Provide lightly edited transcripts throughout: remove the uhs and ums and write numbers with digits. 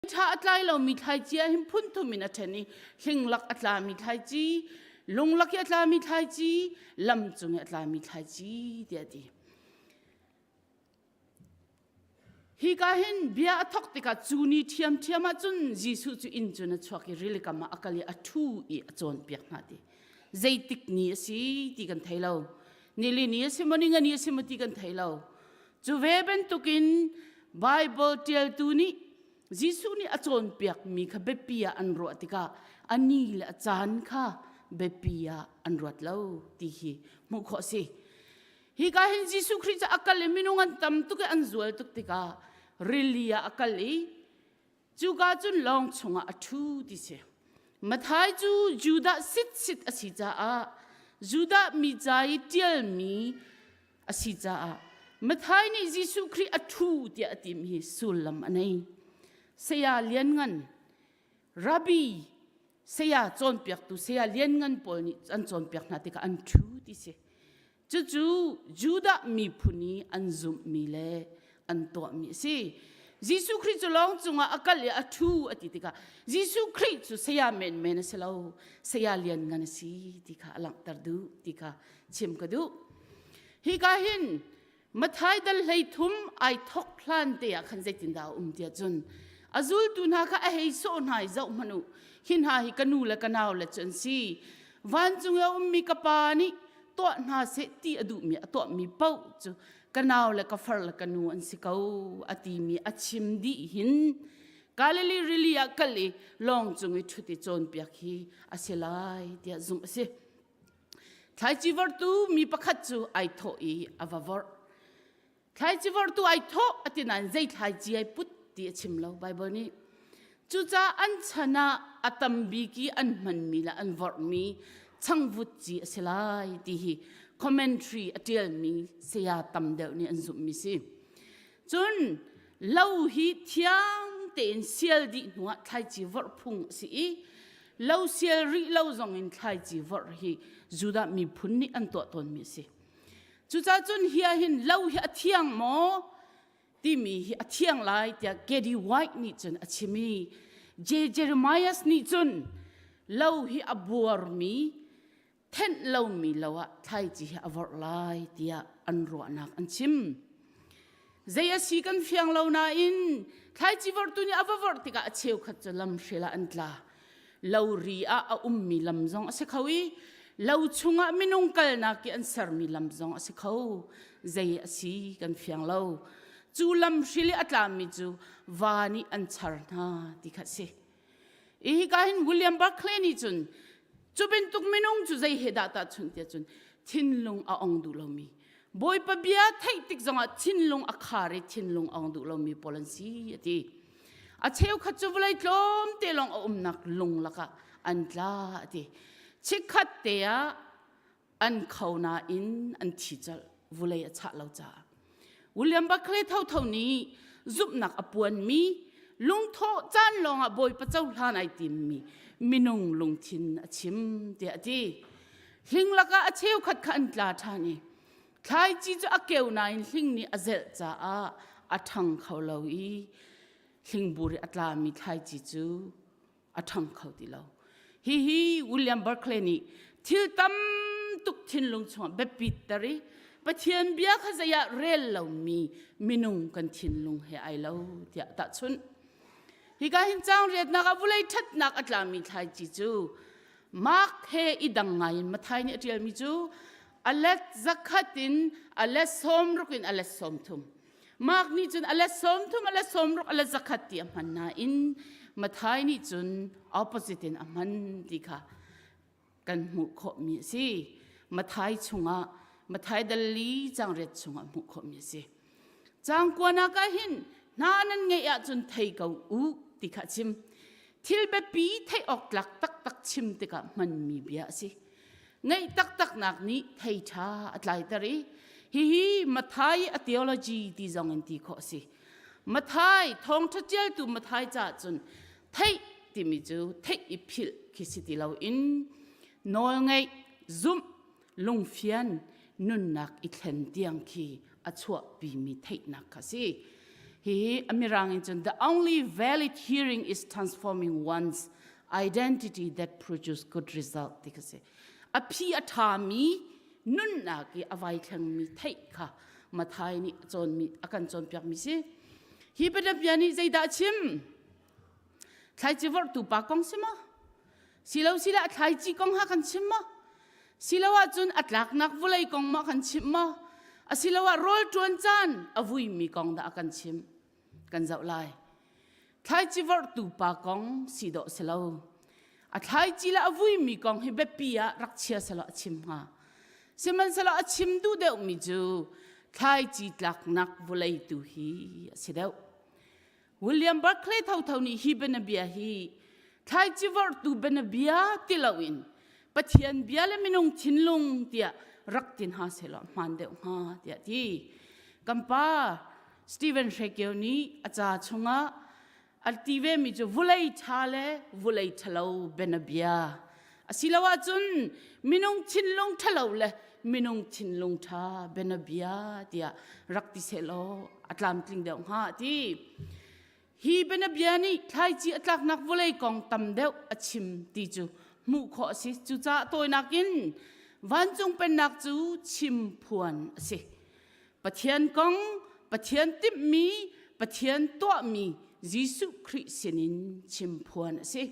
Ṭha a tlai lomi thlaici ah hin phun thum in a ṭhen i hlinglak a tlami thlaici, lunglak i a tlami thlaici, lam cung i a tlami thlaici tiah a ti. Hika hin bia a thawk tikah cu ni ṭhiamṭhiam ah cun Jesuh cu inn cun a chuak i rilikam ah a kal i a ṭhu i a cawnpiak hna ti. Zeitik ni a si ti kan thei lo. Nili ni a si maw, ninga ni a si maw ti kan thei lo. Cu ve bantukin Baibal ṭialtu nih Jesuh nih a cawnpiakmi kha biapi ah an ruah tikah a ni le a caan kha biapi ah an ruat lo ti hi hmuh khawh a si. Hika hin Jesuh Khrih cu a kal i minung an tam tuk i an zual tuk tikah rili ah a kal i cuka cun lawng chungah a ṭhu ti si. Matthai cu Judah sitsit a si caah Judah mi ca i ṭialmi a si caah Matthai nih Jesuh Khrih a ṭhu tiah a timi hi sullam a nei. Saya lianngan, Rabbi, saya cawnpiaktu saya lianngan pawl nih an cawnpiak hna tikah an ṭhu ti si. Cucu Judah miphun i an zumhmi le an tuahmi a si. Jesuh Khrih cu lawng cungah a kal i a ṭhu a ti tikah Jesuh Khrih cu saya menmen a si lo, saya lianngan a si ti kha a langhter duh ti kha chim ka duh. Hika hin Mathai dal 13 ai thok hlan te ah khan zeitindah a um tiah cun a zultu hna kha a hei sawh hna i zoh hmanh u hi hna hi ka nu le ka nau le cu an si vancung i a ummi ka pa nih tuah hna seh ti a duhmi a tuahmi paoh cu ka nau le ka far le ka nu an si ko a timi a chim dih hin Galilee rili ah kal i lawng cung i ṭhut i cawnpiak hi a si lai tiah zumh a si. Thlaici vortu mi pakhat cu ai thawh i a va vorh. Thlaici vortu ai thawh a ti nain zei thlaici ai put ti a chim lo Baibal nih. Cucaah an chan ah a tam bik i an hmanmi le an vorhmi changvut ci a si lai ti hi commentary a ṭialmi saya tam deuh nih an zumhmi si. Cun lo hi thiang tein sial dih hnuah thlaici vorh phung a si i lo sial rih lo zongin thlaici vorh hi Judah miphun nih an tuah tawnmi a si. Cucaah cun hi ah hin lo hi a thiang maw timi hi a thiang lai tiah Gedi White nih cun a chim i J. Jeremias nih cun lo hi a buarmi thenh lomi lo ah thlaici hi a vorh lai tiah an ruahnak an chim. Zei a si kan fiang lo nain thlaici vorhtu nih a va vorh tikah a cheukhat cu lamhril ah an tla. Lori ah a ummi lam zong a si kho i lo chungah minung kalnak i an sermi lam zong a si kho. Zei a si kan fiang lo. Cu lamhril i a tlami cu va nih an char hna ti kha a si. Hika hin William Barclay nih cun cu bantuk minung cu zei he dah tahchunh tiah cun thinlung a ong duh lomi Bawipa bia theih tik zongah thinlung a khar i thinlung a ong duh lomi pawl an si a ti. A cheukhat cu vawlei tlawmte lawng a umnak lung lakah an tla a ti. Chikkhat te ah an kho nain an thi colh vulei a chah lo caah William Barclay thotho nih zumhnak a puanmi lungthawh caan lawngah Bawipa cohlan ai timmi minung lungthin a chim tiah a ti hling lakah a cheukhat kha an tla ṭhan i thlaici cu a keu nain hling nih a zelh caah a ṭhang kho lo i hlingbur i a tlami thlaici cu a ṭhang kho ti lo. Hihi William Barclay nih thil tam tuk thinlung chungah biapit ter i Pathian bia kha zei ah rel lomi minung kan thinlung he ai lo tiah tahchunh. Hika hin caang riatnak ah vulei ṭhatnak a tlami thlaici cu Mark he i dang ngai in Matthai nih a ṭialmi cu a let zakhat in a let sawmruk in a let 30. Mark nih cun a let 30, a let 60, a let 100 ti a hman nain Matthai nih cun opposite in a hman ti kha kan hmuh khawhmi a si. Matthai chungah Matthai dal li cang riat chungah hmuh khawhmi a si. Cang kuanak ah hin hna nan ngeih ahcun thei ko u ti kha chim. Thil biapi theih awk tlak taktak chim tikah hmanmi bia a si. Ngeih taktaknak nih thei ṭha a tlaiter i hihi Matthai a theology ti zong in ti khawh a si. Matthai thawngṭha ṭialtu Matthai caah cun theih timi cu theih i philh khi si ti loin nawlngeih, zumh, lungfian, nunnak i thlen tiang khi a chuahpimi theihnak kha si. Hihi a mirang in cun the only valid hearing is transforming one's identity that produce good result ti kha si. A phi a ṭhami nunnak i a vai thlengmi theih kha Mathai nih a cawnmi a kan cawnpiakmi si. Hi bianabia nih zeidah a chim? Thlaici vorhtu pa kong si maw? Silo sila a thlaici kong ha kan chim maw? Silo ahcun a tlaknak vawlei kong maw kan chim maw? Asiloah rawl ṭuan caan a vuimi kong dah a kan chim? Kan zoh lai. Thlaici vorhtu pa kong si dawh si lo. A thlaici le a vuimi kong hi biapi ah rak chia selaw a chim hnga. Sihmanhsehlaw a chim duh deuhmi cu thlaici tlaknak vawlei tu hi a si deuh. William Barclay thotho nih hi bianabia hi thlaici vorhtu bianabia ti loin Pathian bia le minung thinlung tiah rak ti hna sehlaw hmaan deuh hnga tiah ti. Kan pa Stephen Hrekio nih a ca chungah a ti vemi cu vulei ṭha le vulei ṭhalo bianabia asiloah cun minung thinlung ṭhalo le minung thinlung ṭha bianabia tiah rak ti sehlaw a tlamtling deuh hnga a ti. Hi bianabia nih thlaici a tlaknak vawlei kong tam deuh a chim ti cu hmuh khawh a si. Cucaah tawinak in vancung pennak cu chim phuan a si. Pathian kong, Pathian timhmi, Pathian tuahmi Jesuh Khrih sinin chim phuan a si.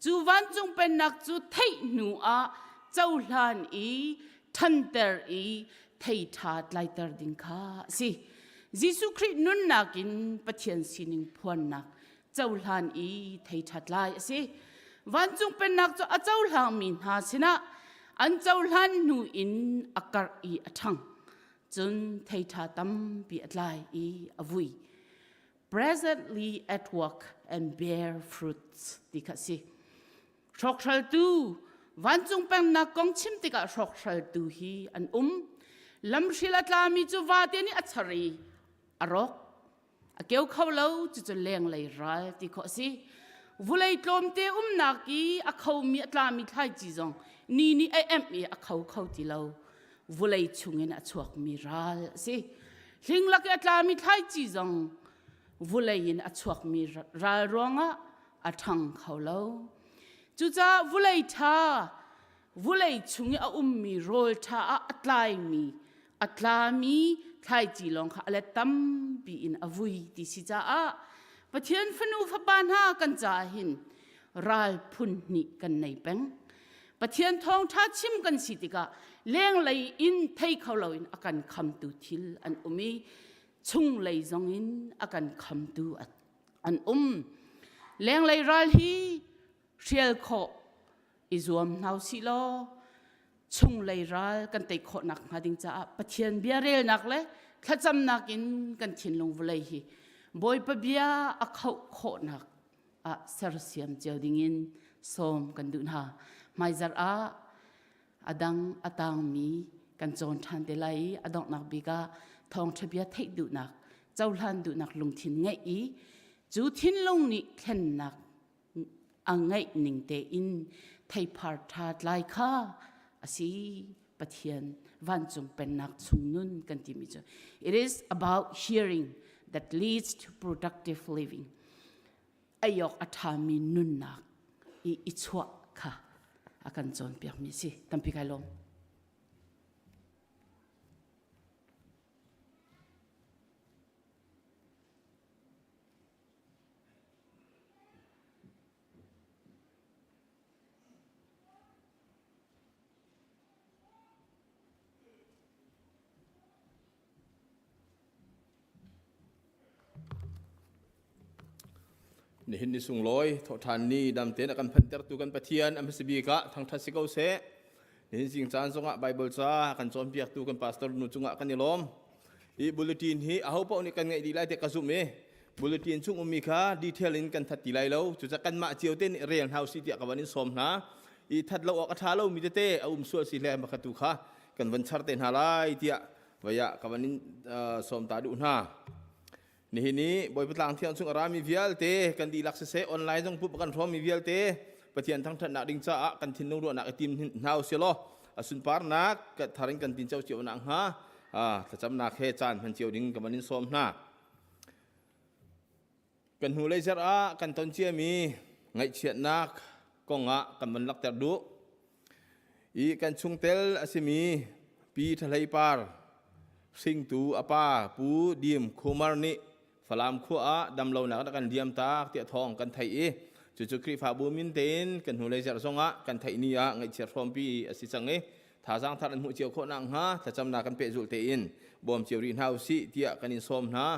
Cu vancung pennak cu theih hnu ah cohlan i ṭhanter i thei ṭha tlaiter ding kha a si. Jesuh Khrih nunnak in Pathian sining phuannak cohlan i thei ṭha tlai a si. Vancung pennak cu a cohlangmi hna sinah an cohlan hnu in a karh i a ṭhang. Cun thei ṭha tampi a tlai i a vui. Presently at work and bear fruits ti kha si. Hrawkhraltu vancung pengnak kong chim tikah hrawkhraltu hi an um. Lamhril a tlami cu vate nih a char i a rawk. A keu kho lo cucu lenglei ral ti khawh a si. Vulei tlawmte umnak i a khomi a tlami thlaici zong ni nih a emh i a kho kho ti lo. Vulei chungin a chuakmi ral a si. Hlinglak i a tlami thlaici zong vulei in a chuakmi ral ruangah a ṭhang kho lo. Cucaah vulei ṭha, vulei chung i a ummi rawl ṭha ah a tlaimi, a tlami thlaici lawng kha a let tampi in a vui ti si caah Pathian fanu fapa hna kan caah hin ral phun hnih kan nei peng. Pathian thawngṭha chim kan si tikah lenglei in thei kho loin a kan khamtu thil an um i chunglei zongin a kan khamtu an um. Lenglei ral hi hrial khawh i zuam hna usih law chunglei ral kan tei khawh nak hnga ding caah Pathian bia relnak le thlacamnak in kan thinlung vawlei hi Bawipa bia a khoh khawhnak ah sersiam cio dingin sawm kan duh hna. Hmaizarh ah a dang a tangmi kan cawn ṭhan te lai i a donghnak bik ah thawngṭha bia theih duhnak cohlan duhnak lungthin ngeih i cu thinlung nih thlennak a ngeih ning tein theipar ṭha tlai kha a si Pathian vancung pennak chung nun kan timi cu it is about hearing that leads to productive living ei awk a ṭhami nunnak i i chuah kha a kan cawnpiakmi si tampi kai lawm. Nihin ni sunglawi thawhṭhan ni dam tein a kan phantertu kan Pathian a hmasa bik ah thangṭhat si ko seh. Nihin zing caan zongah Bible ca kan cawnpiaktu kan pastor nu cungah kan i lawm. Hi bulletin hi aho paoh nih kan ngaih dih lai tiah ka zumh i bulletin chung ummi kha detail in kan that ti lai lo. Cucaah kanmah cio te nih rel hna usih tiah ka van in sawm hna. I that lo awk a ṭha lomi tete a um sual si hle makha tu kha kan van char te hna lai tiah vai ah ka van in sawm ta duh hna. Nihin i Bawipa tlang thiang chung a rami vialte kan dihlak siseh online zong pup kan hrawmmi vialte Pathian thangṭhatnak ding caah kan thinlung ruahnak i tim hna usih law a sunparnak thar in kan tin cio cio nak hnga thlacamnak he caan hman cio ding ka van in sawm hna. Kan hnulei zarh ah kan ton ciami ngaihchiatnak kongah kan van lakter duh. I kan chungtel a simi Pi Thahlei Par hringtu a pa Pu Dim Khumar nih Falam khua ah damlonak a kan liam tak tiah thawng kan theih i cucu Khrihfabu min tein kan hnulei zarh zongah kan theih ni ah ngaihchiat hrawmpi a si cang i thazaang thar an hmuh cio khawh nakhnga thlacamnak kan pehzulh tein bawm cio rih hna usih tiah kan in sawm hna.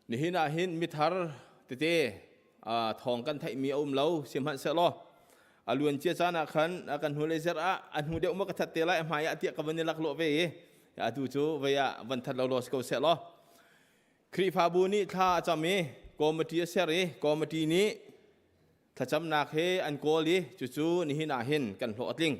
Nihin ah hin mithar tete thawng kan theihmi a um lo sihmanhsehlaw a luancia caan ah khan kan hnulei zarh ah a hnu deuh ma ka that te lai a hmai ah tiah ka van i laklawh ve i atu cu vei ah van that lo law si ko seh law Khrihfabu nih thla a cam i committee a ser i committee nih thlacamnak he an kawl i cucu nihin ah hin kan hlawh a tling.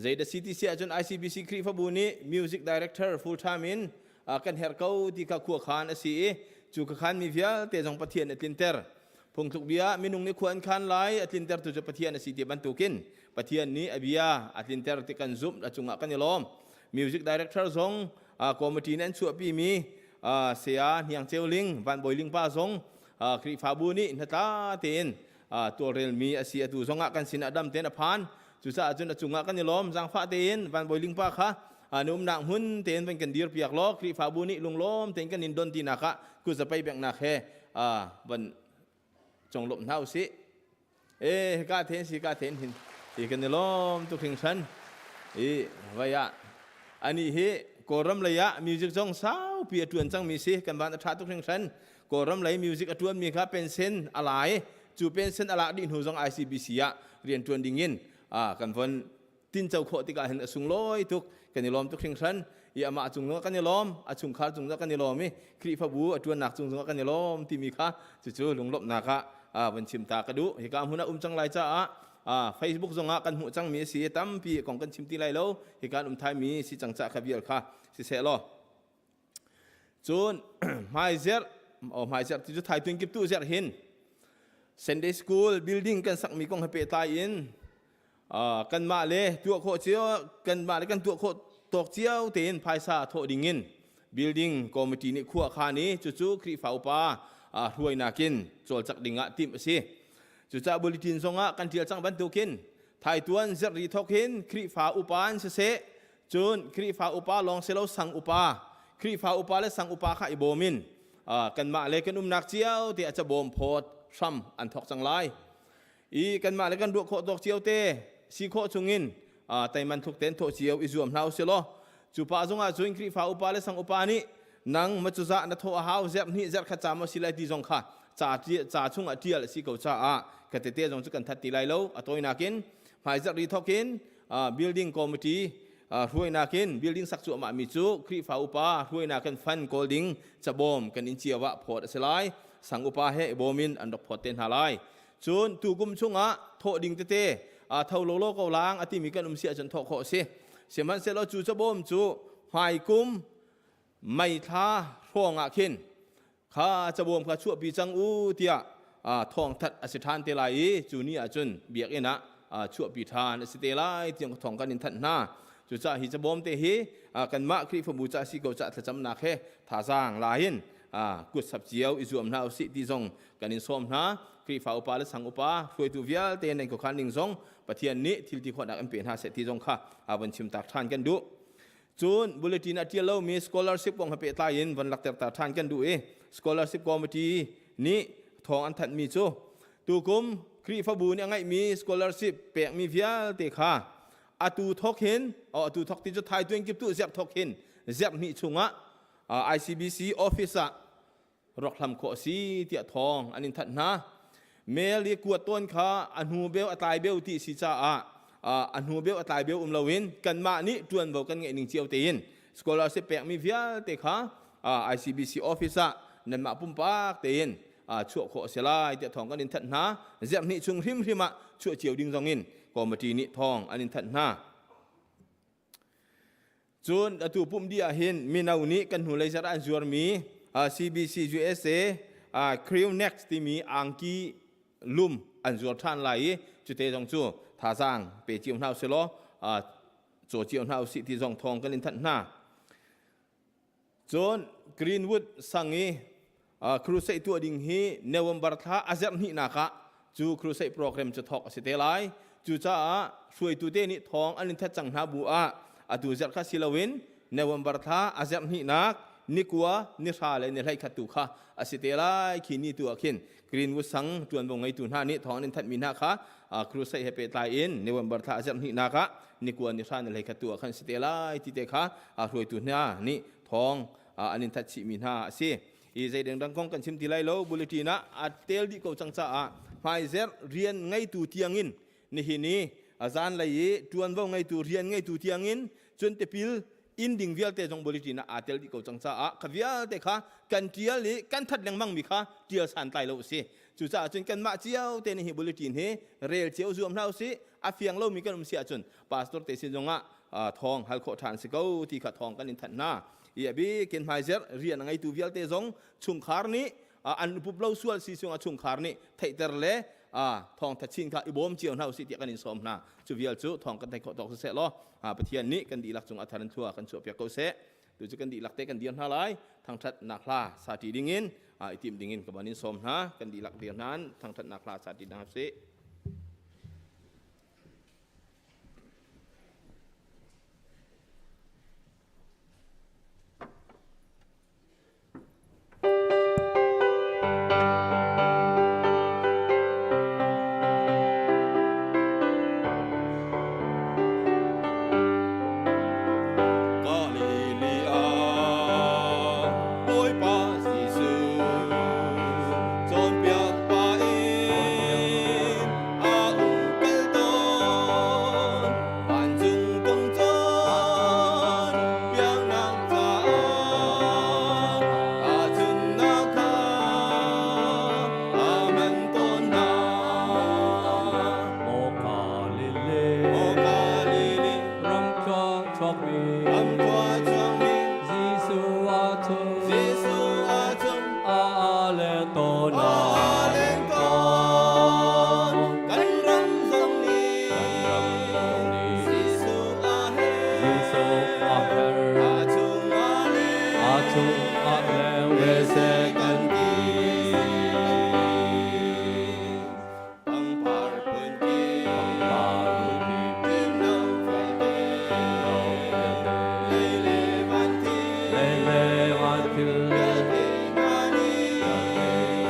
Zeidah CTC ahcun ICBC Khrihfabu nih music director full time in kan herh ko ti kha khuakhan a si i cu khan mi vialte zong Pathian a tlinter. Phungthluk bia minung nih khua an khan lai a tlintertu cu Pathian a si ti bantukin Pathian nih a bia a tlinter ti kan zumh a cungah kan i lawm. Music director zong committee nih an chuahpi mi Saya Hniang Ceu Ling, Van Bawi Ling pa zong Khrihfabu nih hnatla tein tawlrelmi a si. Atu zongah kan sin ah dam tein a phan. Cucaah cun a cungah kan i lawm. Zaangfah tein Van Bawi Ling pa kha na umnak hmun tein van kan dir piak law Khrihfabu nih lunglawm tein kan in don tinak ah kutzapai benghnak he van conglawmh hna usih. E ka then si ka then hin i kan i lawm tuk hringhran. I vai ah ani hi Kawlram lei ah music zong saupi a tuan cangmi si. Kan van a tha tuk hringhran. Kawlram lei music a tuan mi kha pension a lai. Cu pension a lak dih hnu zong ICBC ah rian tuan ding in kan von tinco khawh tikah hin a sunglawi tuk. Kan i lawm tuk hringhran i amah cung zongah kan i lawm, a chungkhar cung zongah kan i lawm i Khrihfabu a ṭuannak cung zongah kan i lawm timi kha cucu lunglawmhnak ah van chim ta ka duh. Hika hmun ah um cang lai caah Facebook zongah kan hmuh cangmi a si. Tampi kong kan chim ti lai lo. Hika an um thaimi si cang cah kha vial kha siseh law. Cun hmaizerh o hmaizerh ti cu thaitun kip tu zerh hin Sunday school building kan sakmi kong he pehtlai in kanmah le tuah khawh cio, kanmah le kan tuah khawh tawk cio tein phaisa thawh ding in building committee nih khua khan i cucu Khrihfa upa hruainak in cawlcak ding ah timh a si. Cucaah bulletin zongah kan ṭial cang bantukin thaituan zerh ri thawk hin Khrihfa upa an siseh, cun Khrihfa upa lawng si lo, sang upa, Khrihfa upa le sang upa kha i bawm in kanmah le kan umnak cio te a cabawm phawt hram an thawk cang lai i kanmah le kan ruah khawh tawk cio te si khawh chungin teiman thluk ten thawh cio i zuam hna usih law cu pa zongah cun Khrihfa upa le sang upa nih nang macuzah na thawh a hau, zerh hnih zerh khat ca maw si lai ti zong kha ca ca chungah ṭial a si ko caah ka tete zong cu kan that ti lai lo. A tawinak in hmaizarh ri thawk in building committee hruainak in building sak cuahmah mi cu Khrihfa upa hruainak in fund kawl ding cabawm kan in cio ah phawt a si lai. Sang upa he i bawm in an rak phawt te hna lai. Cun tukum chungah thawh ding tete tho lawlaw ko lang a timi kan um si ahcun thawh khawh a si. Sihmanhsehlaw cu cabawm cu hmaikum May thla hrawng ah khin kha cabawm kha chuahpi cang u tiah thawngthat a si ṭhan te lai i cu ni ahcun biakinn ah chuahpi ṭhan a si te lai tiang thawng kan in thanh hna. Cucaah hi cabawm te hi kanmah Khrihfabu ca si ko caah thlacamnak he thazaang la in kut sap cio i zuam hna usih ti zong kan in sawm hna. Khrihfa upa le sang upa hruaitu vialte nan khuakhan ning zong Pathian nih thil ti khawhnak in pe hna seh ti zong kha van chim tak ṭhan kan duh. Cun bulletin a ṭial lomi scholarship kong he pehtlai in van lakter ta ṭhan kan duh i scholarship committee nih thawng an thanhmi cu tukum Khrihfabu nih a ngeihmi scholarship pekmi vialte kha atu thawk hin atu thawk ti cu thaituan kip tu ziarh thawk hin ziarh hnih chungah ICBC office ah rak hlam khawh a si tiah thawng an in thanh hna. Mail i kuat tawn kha a hnu beu a tlai beu ti si caah a hnu beu a tlai beu um loin kanmah nih ṭuanvo kan ngeih ning cio tein scholarship pekmi vialte kha ICBC office ah nanmah pumpak tein chuah khawh a si lai tiah thawng kan in thanh hna. Zerhnih chung hrimhrim ah chuah cio ding zong in committee nih thawng an in thanh hna. Cun atu pumh dih ah hin mino nih kan hnulei zarh an zuarmi CBC USA Crew Next timi angki lum an zuar ṭhan lai i cute zong cu thazaang pe cio hna usih law caw cio hna usih ti zong thawng kan in thanh hna. Cun Greenwood sang i Crusade tuah ding hi November thla a zerh hnihnak ah cu crusade program cu thawk a si te lai. Cucaah hruaitu te nih thawng an in that cang hna bu ah atu zerh kha si loin November thla a zerh hnihnak ni kua ni hra le ni hlei khat tu kha a si te lai. Khi ni tu ah khin Greenwood sang ṭuanvo ngeitu hna nih thawng an in thanhmi hna kha crusade he pehtlai in November thla a zerh hnihnak ah ni kua ni hra ni hlei khat tu ah khan si te lai ti te kha hruaitu hna nih thawng an in that chihmi hna a si. I zei dengdang kong kan chim ti lai lo. Bulletin ah a tel dih ko cang caah hmaizerh rian ngeitu tiangin nihin i zan lei i ṭuanvo ngeitu rian ngeitu tiangin cun tipil inn ding vialte zong bulletin ah aa tel dih ko cang caah kha vialte kha kan ṭial i kan that lengmang mi kha ṭial santlai lo a si. Cucaah cun kanmah cio te nih hi bulletin hi rel cio zuam hna usih. A fiang lomi kan um si ahcun pastor te sin zongah thawng hal khawh ṭhan si ko ti kha thawng kan in thanh hna. I a bikin hmaizerh rian a ngeitu vialte zong chungkhar nih an pup lo sual si sungah chungkhar nih theihter le thawngtha chin kha i bawm cio hna usih tiah kan in sawm hna. Cu vial cu thawng kan theih khawh tawk siseh law Pathian nih kan dihlak cungah thar in thlua kan chuahpiak ko seh. Tu cu kan dihlak te kan dir hna lai. Thangthat nak hla sa ṭi dingin i tim dingin ka van in sawm hna. Kan dihlak dir hna thangthat nak hla sa ṭi hna sih. Bawipa Jesuh cawnpiak pa in a um kal tawn vancung kong cawn piaknak caah ahcunnak kha a man tawn hna. Maw Galilee, Maw Galilee, ram khua chuakmi, ram khua chuakmi, Jesuh a chung, Jesuh a chung, a leng tawn, a leng tawn. Kan ram zong nih, Kan ram zong nih, Jesuh a her, Jesuh a her, a chung a leng, a chung a leng ve seh kan ti. Pangpar phunki, Pangpar phunki, tinno felte, tinno felte, lei le van thil, lei le van thil, vialte hna nih, vialte hna nih,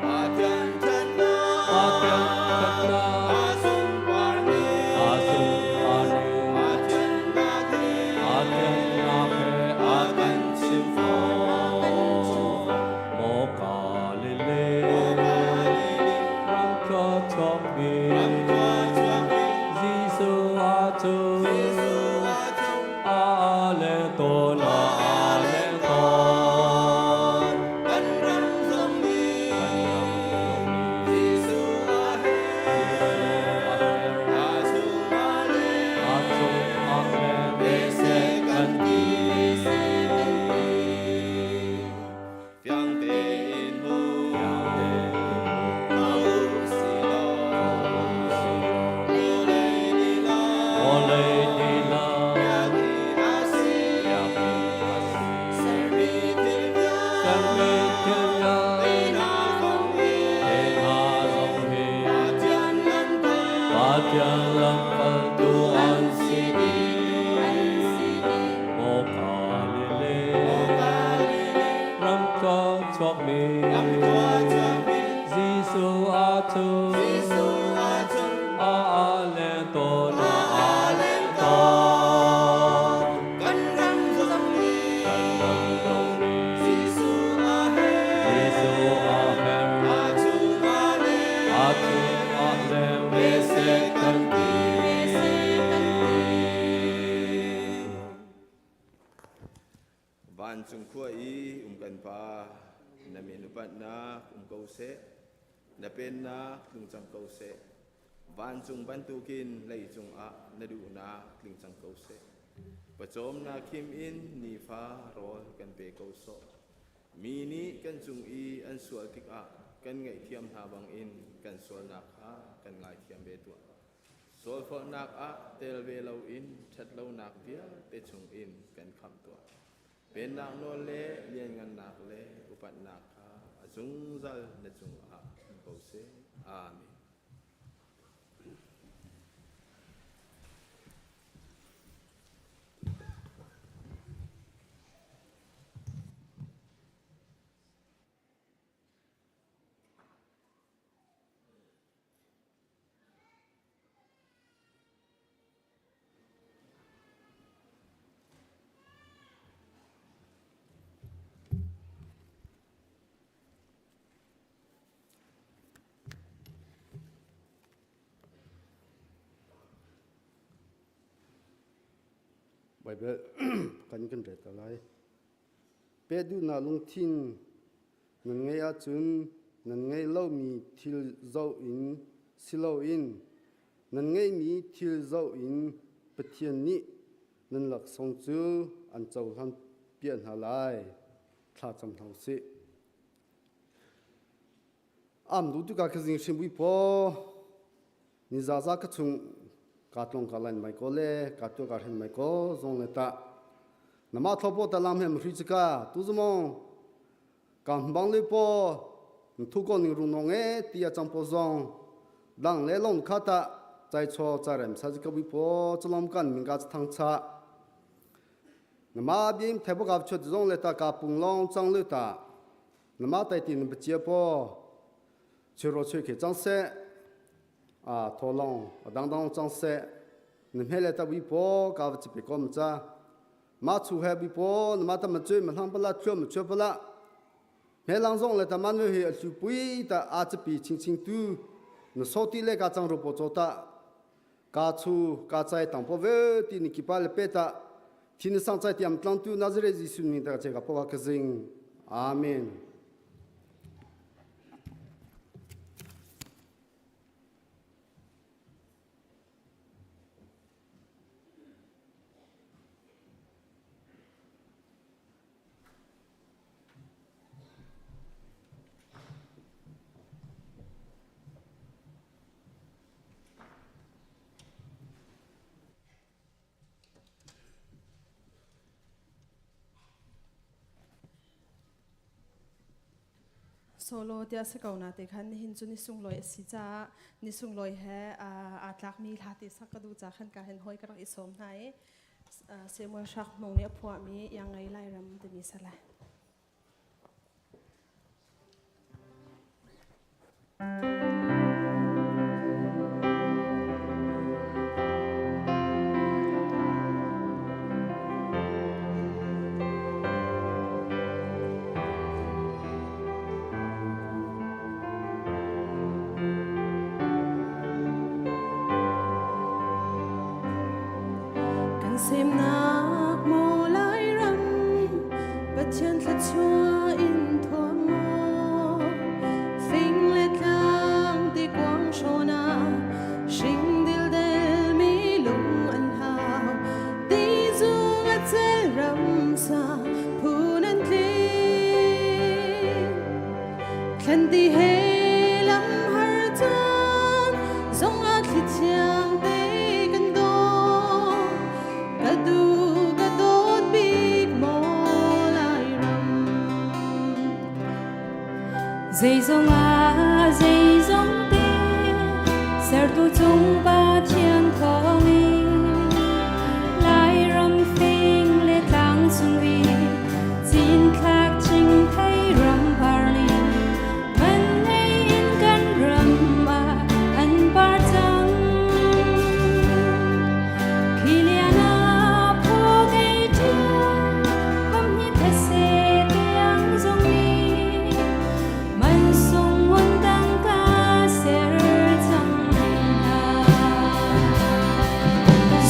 Pathian ṭhatnak, Pathian ṭhatnak, a sunpar ning, a sunpar ning, a thiannak he, a thiannak he a kan chimh fawn. Maw Galilee, Maw Galilee, ram khua chuakmi, ram khua chuakmi, Jesuh a chung, Jesuh a chung, a leng tawn, a leng tawn. Kan ram zong nih, Kan ram zong nih, Jesuh a her, Jesuh a her, a chung a leng, a chung a leng ve seh kan ti. Fiang tein hmu, Fiang tein hmu, ko si law, ko si law, vawlei lila, vawlei lila, biakinn a si, biakinn a si. Sermi thil Sermi thil vialte hna zong hi, te hna zong hi, Pathian lamkal, Pathian lamkaltu an si dih. Maw Galilee, Maw Galilee, ram khua chuakmi, ram khua chuakmi, Jesuh a chung, Jesuh a chung, a leng tawn, a a leng leng tawn. Kan ram zong nih, Kan ram zong nih, Jesuh a her, Jesuh a her, a chung a leng, a chung a leng ve seh kan ti. Vancung khua i um kan Pa, na min upatnak um ko seh, na pennak tlung cang ko seh. Vancung bantukin leicung ah na duhnak tling cang ko seh. Pawcawmnak khim in nifa rawl kan pe ko sawh. Mi nih kan cung i an sual tikah kan ngaihthiam hna bangin kan sualnak kha kan ngaithiam ve tuah. Sualforhnak ah tel ve loin ṭhatlonak vialte chungin kan khamh tuah. Pennak nawl le lianngannak le upatnak kha zungzal na cungah um ko seh. Amen. Baibal kan kan ret lai. Pe duhnak lungthin nan ngeih ahcun nan ngeih lomi thil zoh in si loin nan ngeihmi thil zoh in Pathian nih nan laksawng cu an cohlan piah hna lai. Thla cam hna u sih. Am du tu ka khazing hrim bui po ni za za ka chung ka tlong ka lan mai ko le ka tu ka hen mai ko zong le ta nama thopo ta lam hem hri chika tu zumong ka bang le po thu ko ning rung nong e tia chang po zong dang le long kha ta chai cho cha rem sa ka bui po chalom kan min ka thang cha nama bim thebo ka chut zong le ta ka pung long chang le ta Nama tai tin ba chia po chiro choi ke chang se a tholong adang dang chang se na mele ta wi po ka chi pe kom cha ma chu he bi po na ma ta ma choi ma hlang pala chua ma chua pala me lang zong le ta man we hi a chu pui ta a chi pi ching ching tu na so ti le ka chang ro po cho ta ka chu ka chai tang po ve ti ni ki pa le pe ta Thin sang chai tiam tlang tu Nazareth Jesuh min ta che ka po ka zing. Amen. Solo tiah si ko na te khan nihin cu ni sunglawi a si caah ni sunglawi he aa tlakmi hla te sak ka duh ca khan ka hen hoi ka rak i sawm hna i Samuel Hrak Hmung nih a phuahmi Iangngei Lairam timi salai. Kan semnak maw Lairam Pathian thluachuah in thuam maw Fing le tlang ti kuang hrawn ah Hring dildel mi lung an hau Ti zung a cel ram sa phun an tling Thlan ti he lam har caan zong ah thli thiang te kan daw Ka du ka dawt bik maw Lairam Zeizong ah zeizong te sertu cung Pathian thawngin Lairam fing le tlang cung i cinthlak thingthei ram par nih man ngei in kan ram ah an par cang. Khi lian ah phaw kei ṭial pamhni these tiang zong nih man sung ngun tangka ser cang hna.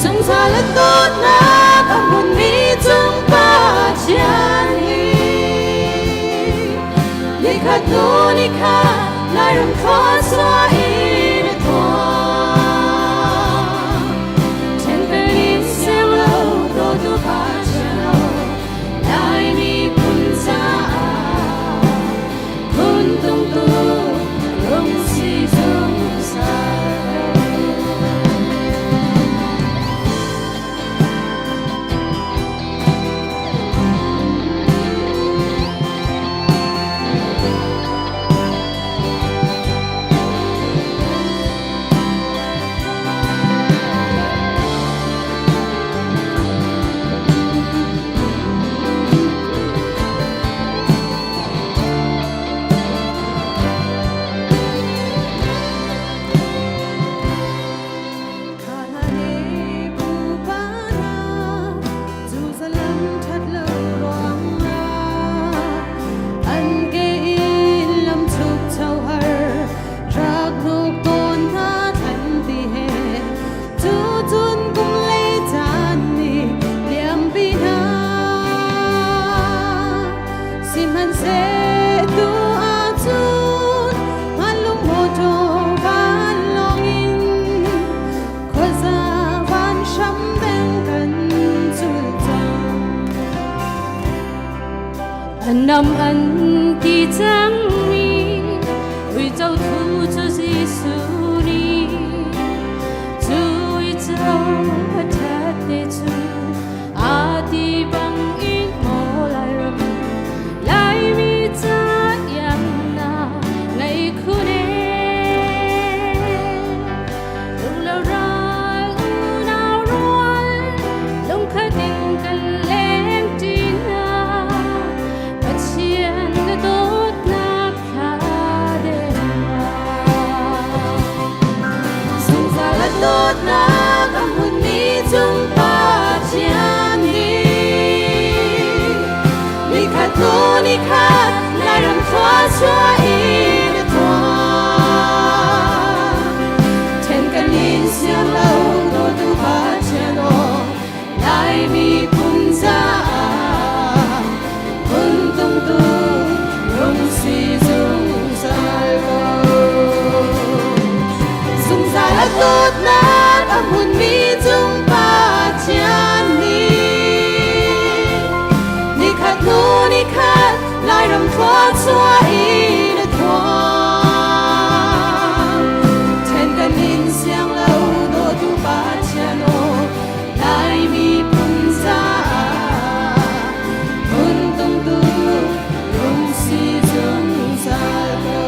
Zungzal a dawtnak a hmunmi cung Pathian hi Nikhat hnu nikhat Lairam thluachuah in a tuah. Ṭhenfel in ser lo dawtu Pathian lo Lai miphun caah phun tungtu rung si zungzal. hnu ni khat Lairam khua chuah in a tuah. Then kan in siang lo dawtu Pathian aw Lai miphun caah phun tungtu rung si zungzal ko. Zungzal a dawtnak a hmunmi cung Pathian nih nikhat hnu nikhat Lairam khua chuah in a thuam. Then kan in siang lo dawtu Pathian aw Lai miphun caah phun tungtu rung si zungzal ko.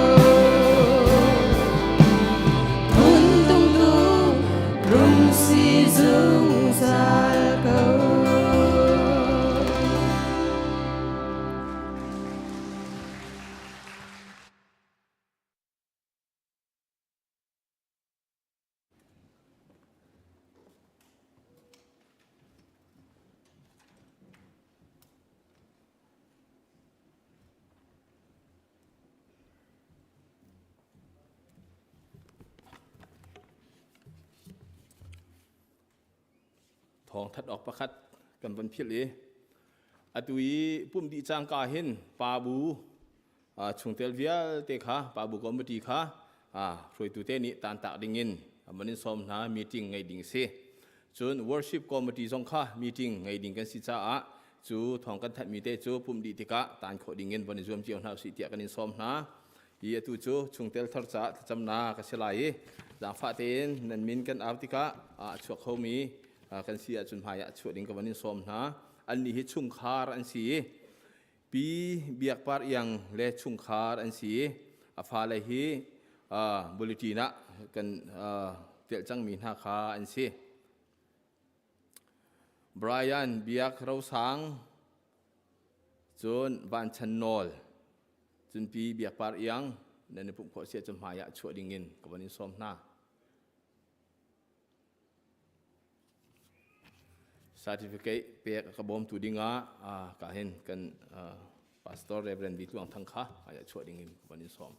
Phun tungtu rung si zungzal ko. Thawng that awk pakhat kan van philh i atu i pumh dih cangka hin pa bu chungtel vialte kha pa bu committee kha hruaitu te nih tantak ding in man in sawm hna meeting ngei ding si. Cun worship committee zong kha meeting ngei ding kan si caah cu thawng kan thanh mi te cu pumh dih tikah tan khawh ding in von i zuam cio hna usih tiah kan in sawm hna. Hi atu cu chungtel thar caah thlacamnak ka si lai i zaangfah tein nan min kan au tikah a chuak khomi kan si ahcun hmai ah chuah ding ka van in sawm hna. Annih hi chungkhar an si i Pi Biak Par Iang le chungkhar an si i a fale hi bulletin ah kan telh cangmi hna kha an si. Brian Biak Rosang cun Van Chan Nawl cun Pi Biak Par Iang nan i pumh khawh si ahcun hmai ah chuah ding in ka van in sawm hna. Certificate pek a ka bawmtu dingah ka hin kan pastor Reverend Vi Tluang Thang kha aya chuah ding in ka van in sawm.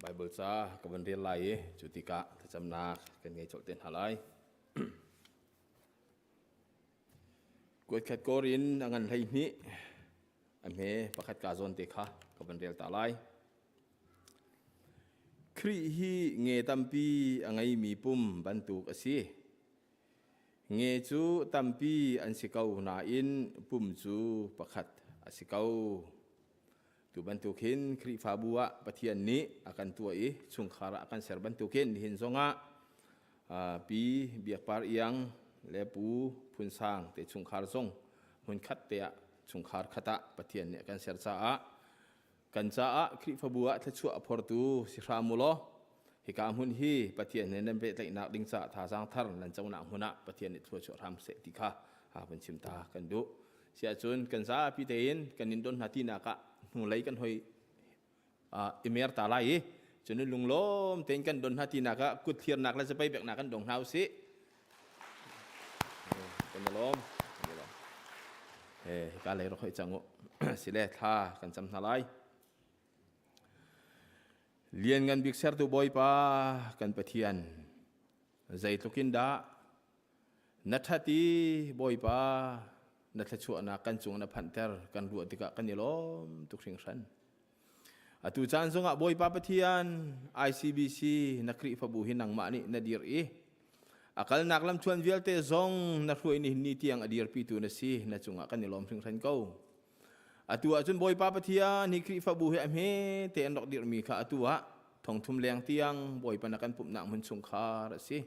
Baibal ca ka van rel lai i cu tikah thlacamnak kan ngei colh te hna lai. Kuatkhat kawr in a ngan 12 a hme pakhat ka zawn te kha ka van rel ta lai. Khrih hi nge tampi a ngeimi pum bantuk a si. Nge cu tampi an si ko nain pum cu pakhat a si ko. Tu bantuk hin Khrihfabu ah Pathian nih a kan tuah i chungkhar ah a kan ser bantukin nihin zongah Pi Biak Par Iang le Pu Phun Sang te chungkhar zong hmunkhat te ah chungkhar khat ah Pathian nih a kan ser caah Kan caah Khrihfabu ah thluachuah a phortu si hram u law hika hmun hi Pathian he nan pehtlaihnak ding caah thazaang thar nan conak hmun ah Pathian nih thluachuah hram seh ti kha vun chim ta kan duh. Siahcun kan zapi tein kan in don hna tinak ah hnulei kan hoi i mer ta lai i cun lunglawm tein kan don hna tinak ah kut thlirnak le zapei beknak kan dong hna usih. Kan i lawm. Kan i lawm. Hika lei rak hoih cang u. Sile thla kan cam hna lai. Lianngan bik sertu Bawipa kan Pathian, zeitluk in dah na ṭhat i Bawipa na thluachuahnak kan cung na phanhter kan ruah tikah kan i lawm tuk hringhran. Atu caan zongah Bawipa Pathian ICBC na Khrihfabu hi nangmah nih na dir i a kalnak lamthluan vialte zong na hruai nihin ni tiang a dirpitu na si na cungah kan i lawm hringhran ko. Atu ahcun Bawipa Pathian hi Khrihfabu hi a hme te an rak dirhmi kha atu ah thongthum leng tiang Bawipa na kan pumhnak hmun chungkhar a si.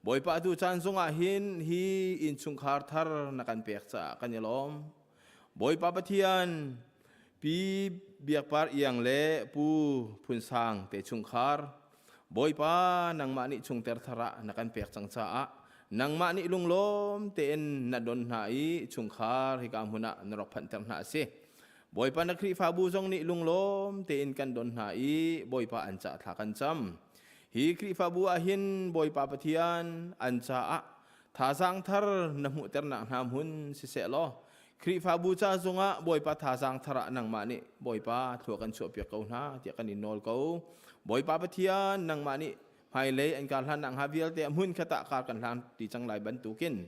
Bawipa atu caan zongah hin hi innchungkhar thar na kan pek caah kan i lawm. Bawipa Pathian, Pi Biak Par Iang le Pu Phun Sang te chungkhar, Bawipa nangmah nih chungter thar ah na kan pek cang caah Nangmah nih lunglawm tein na don hna i chungkhar hika hmun ah na rak phanhter hna a si. Bawipa na Khrihfabu zong nih lunglawm tein kan don hna i Bawipa an ca thla kan cam. Hi Khrihfabu ah hin Bawipa Pathian an caah thazaang thar na hmuhternak hna hmun siseh law Khrihfabu ca zongah Bawipa thazaang thar ah nangmah nih Bawipa thlua kan chuahpiak ko hna tiah kan in nawl ko. Bawipa Pathian nangmah nih hmailei an kar hlan hnga vialte a hmun khat ah kar kan hlan ti cang lai bantukin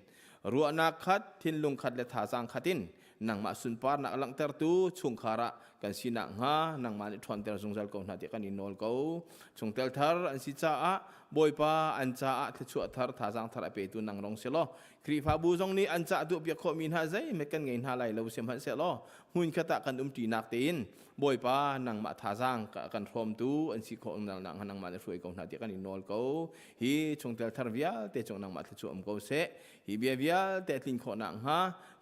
ruahnak khat thinlung khat le thazaang khat in nangmah sunparnak a langhtertu chungkhar ah kan sinak hnga nangmah nih ṭhawnter zungzal ko hna tiah kan in nawl ko. Chungtel thar an si caah Bawipa an caah thluachuah thar thazaang thar a petu nang rong si law Khrihfabu zong nih an cah duhpiak khawhmi hna zeihmanh kan ngei hna lai lo sihmanhsehlaw hmunkhat ah kan umṭinak tein Bawipa nangmah thazaang kan hrawmtu an si khawh nak hnga nangmah nih hruai ko hna tiah kan in nawl ko. Hi chungtel thar vialte cung nangmah thluachuah um ko seh. Hi bia vialte a tlin khawh nakhnga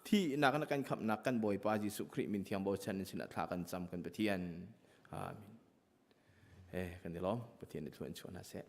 thihnak na kan khamhnak kan Bawipa Jesuh Khrih min thiang bochan in sinah thla kan cam kan Pathian. Amen. Eh kan i lawm. Pathian nih thlua in chuah hna seh.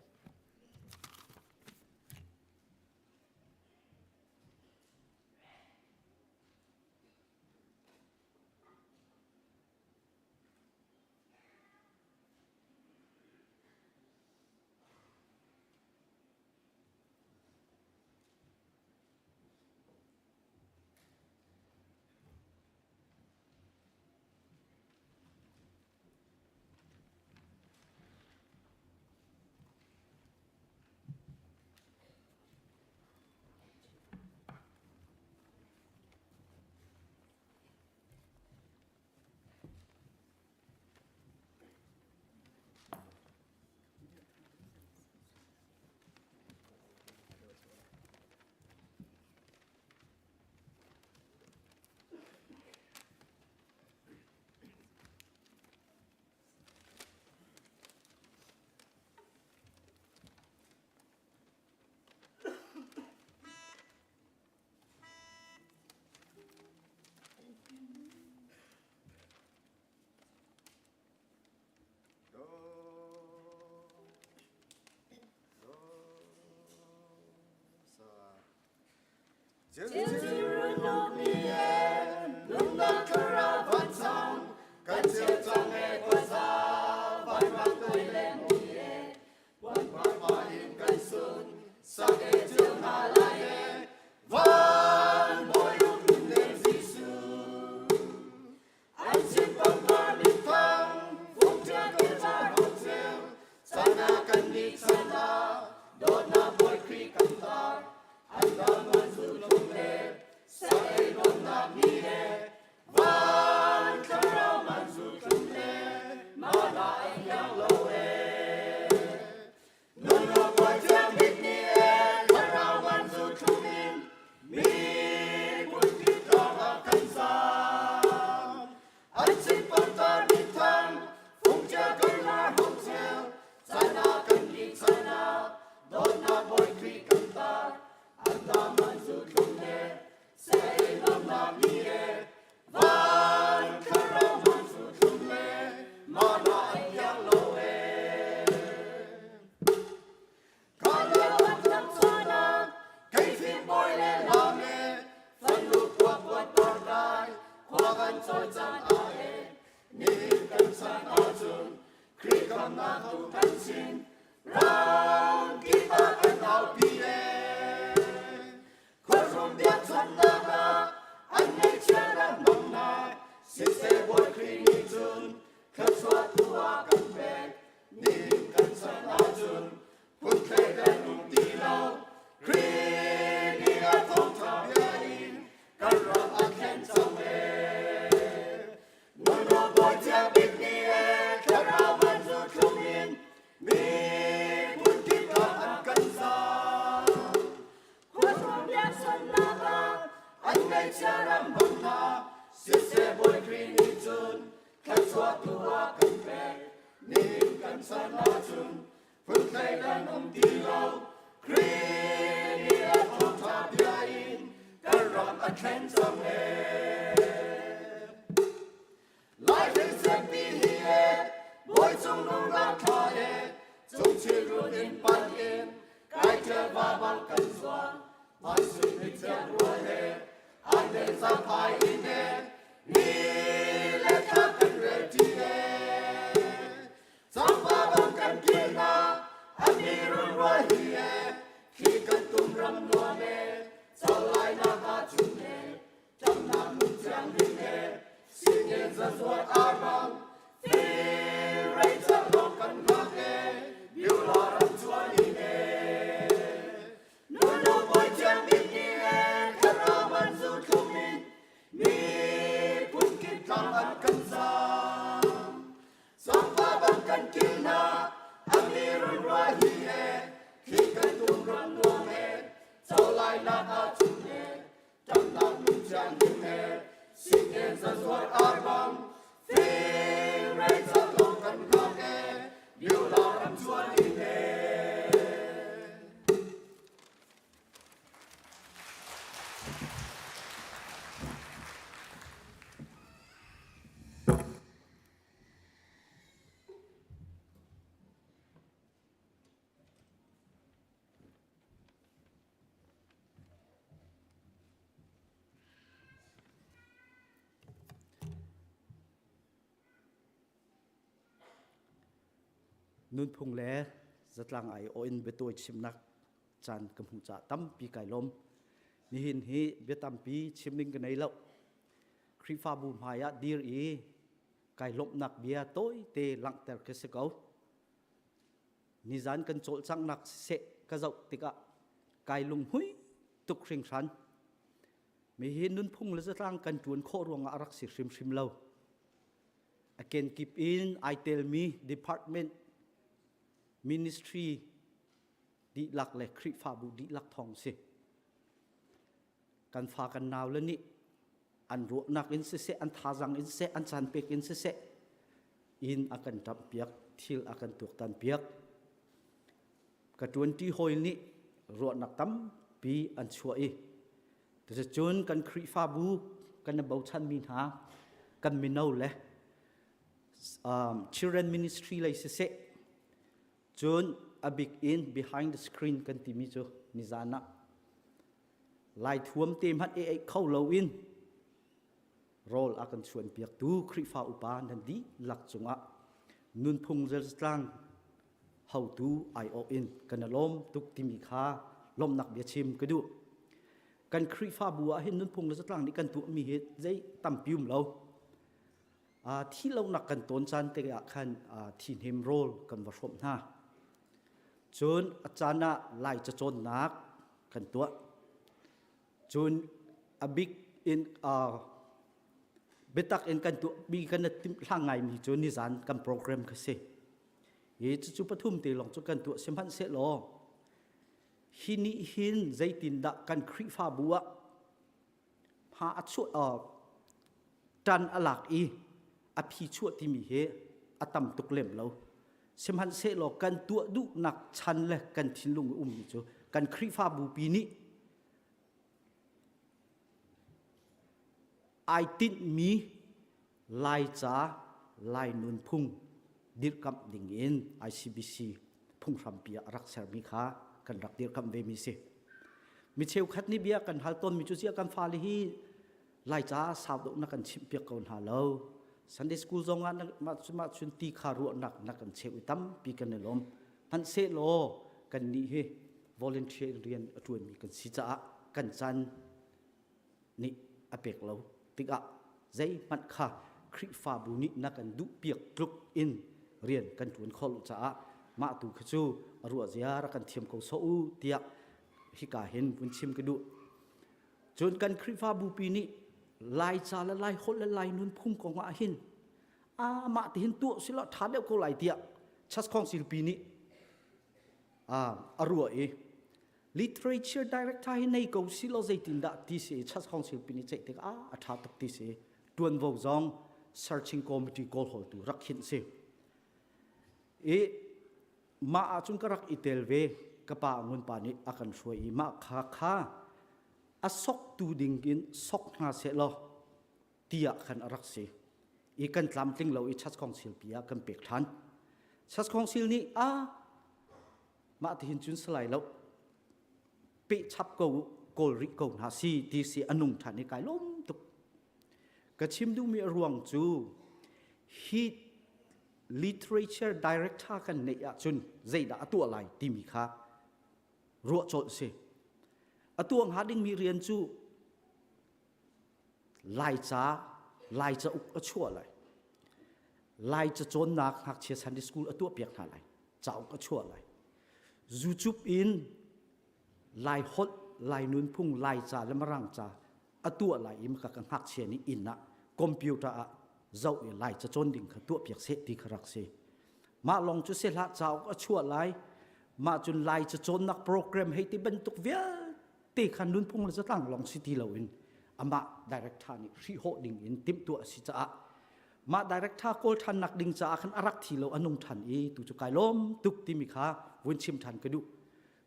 zazuat arbang Fir car lawng kan hngak e Beulah ram chuan in e Nunu bawi thiang bik ni le thlarau man zu thlum in miphun kip tlang an kan zam. Sangfa bang kan kil hna, a mi run rua hi he, thli kan tum ram nuam he, co lai nak ah cun he, ṭamnak nun thiang him he, sinen zazuat arbang, fing rei car lawng kan hngak e, Beulah ram chuan in he. Nunphung le zatlang ai awh in biatawi chimnak caan ka hmuh caah tampi kai lawm. Nihin hi bia tampi chim ding ka nei lo. Khrihfabu hmai ah dir i kai lawmhnak bia tawite langhter ka si ko. Nizan kan cawlcanghnak siseh ka zoh tikah kai lunghmui tuk hringhran. Mihi nunphung le zatlang kan ṭuan khawh ruangah a rak si hrimhrim lo. A kenkip in ai telmi department, ministry dihlak le Khrihfabu dihlak thawng si. Kan fa kan nau le nih an ruahnak in siseh, an thazang in siseh, an caan pek in siseh, inn a kan ṭamh piak, thil a kan tuaktan piak. Ka ṭuanṭi hawi nih ruahnak tampi an chuah i cuticun kan Khrihfabu kan i bochanmi hna kan mino le um, children ministry lei siseh cun a bik in behind the screen kan timi cu nizan ah lai thuam te hmanh e ei kho lo in rawl a kan chuan piaktu Khrihfa upa nan dihlak cungah nunphung zeltlang hotu aiawh in kan i lawm tuk timi kha lawmhnak bia chim ka duh. Kan Khrihfabu ah hin nunphung le zatlang nih kan tuahmi hi zei tampi um lo. Thi lonak kan tawn caan te ah khan thi hnem rawl kan va hrawmh hna. Cun a caan ah lai cacawnnak kan tuah. Cun a bik in biatak in kan tuahmi kan timh hlang ngaimi cu nizan kan program kha si. Hi cucu pathum te lawng cu kan tuah sihmanhsehlaw hi nih hin zeitindah kan Khrihfabu ah hma a chuah ṭan a lak i a phi chuah timi hi a tam tuk lem lo. Sihmanhsehlaw kan tuah duhnak chan le kan thinlung a ummi cu kan Khrihfabu pi nih ai tinhmi Laica, Lai nunphung dirhkamh ding in ICBC phunghrampi ah a rak sermi kha kan rak dirhkamh vemi si. Mi cheukhat nih bia kan hal tawnmi cu ziah kan fale hi Laica sau deuh na kan chimhpiak ko hna lo. Sunday school zong ah mah mah chun ti kha ruahnak na kan cheuh i tampi kan i lawm. Hmanhsehlaw kan nih hi volunteer rian a ṭuanmi kan si caah kan caan nih a pek lo tikah zeihmanh kha Khrihfabu nih na kan duhpiak tluk in rian kan ṭuan khawh lo caah mah tu kha cu a ruah zia rak kan thiam ko sawh u tiah hika hin vun chim ka duh. Cun kan Khrihfabu pi nih Laica le Laiholh le Lai nunphung kong ah hin amah ti hin tuah sila ṭha deuh ko lai tiah Church Council pi nih a ruah i literature director hi nei ko si lo zeitindah ti si Church Council pi nih ceih tik ah a ṭha tuk ti si ṭuanvo zong searching committee kawlhawltu rak khinh si i mah ahcun ka rak i tel ve ka pa ngun pa nih a kan hruai i mah kha kha a soktu ding in sok hna seh law tiah khan a rak si i kan tlamtling lo i Church Council pi ah kan pek ṭhan Church Council nih a mah tihin cun salai lo peh chap ko kawl rih ko hna si ti si a nung ṭhan i kai lawm tuk ka chim duhmi a ruang cu hi literature director kan neih ahcun zeidah a tuah lai timi kha ruah colh si a tuah hnga dingmi rian cu Laica Lai cauk a chuah lai. Lai cacawnnak ngakchia Sunday school a tuahpiak hna lai. Cauk a chuah lai. YouTube in Lai holh, Lai nunphung, Lai ca le Mirang ca a tuah lai i maka ka ngakchia nih inn ah computer ah zoh i Lai ca cawn ding kha tuahpiak seh ti kha rak si. Mah lawng cu si hlah cauk a chuah lai. Mah cun Lai ca cawnnak program hei ti bantuk vialte kha nunphung le zatlang lawng si ti loin amah director nih hrihhawh ding in timhtuah a si caah mah director kawl ṭhannak ding caah khan a rak thi lo a nung ṭhan i tu cu kai lawm tuk timi kha vun chim ṭhan ka duh.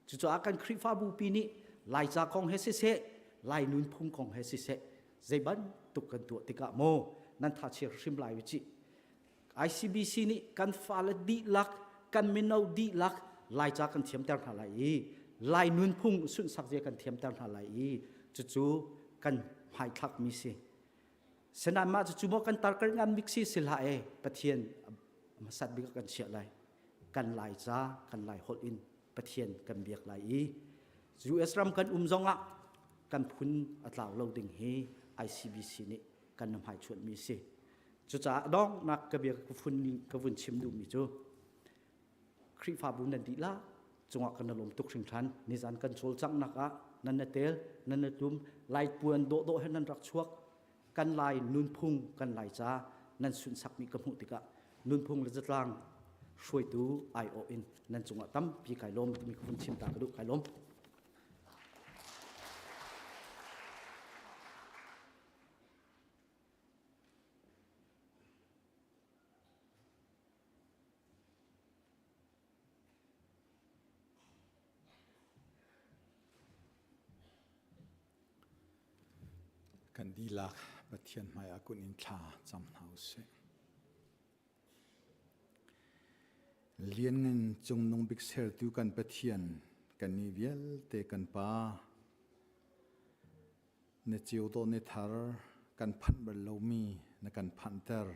Cucaah kan Khrihfabu pi nih Laica kong he siseh, Lai nunphung kong he siseh, zei bantuk kan tuah tikah maw nan thachia hrim lai u cih. ICBC nih kan fale dihlak, kan mino dihlak Laica kan thiamter hna lai i Lai nunphung sunhsak zia kan thiamter hna lai i cucu kan hmaithlakmi si. Senain mah cucu maw kan tar kan ngan bik si si hlah e Pathian hmasat bik kan chiah lai. Kan Laica, kan Lai holh in Pathian kan biak lai i US ram kan um zongah kan phun a tlau lo ding hi ICBC nih kan hmai chuanmi si. Cucaah donghnak ka bia ka fun ka vun chim duhmi cu Khrihfabu nan dihlak cungah kan lawm tuk hringhran. Nizan kan cawlcanghnak ah nan na tel, nan na tum, lai puan dawhdawh he nan rak chuak. Kan lai nunphung, kan lai ca nan sunhsakmi ka hmuh tikah nunphung le zatlang hruaitu aiawh in nan cungah tampi kai lawm timi ka vun chim ta ka duh kai lawm. Kan dihlak Pathian hmaiah kun in thla cam hna usih. Lianngan cungnung bik sertu kan Pathian, kannih vialte kan Pa, na ceu dawh ni thar kan phanh bal lomi na kan phanhter.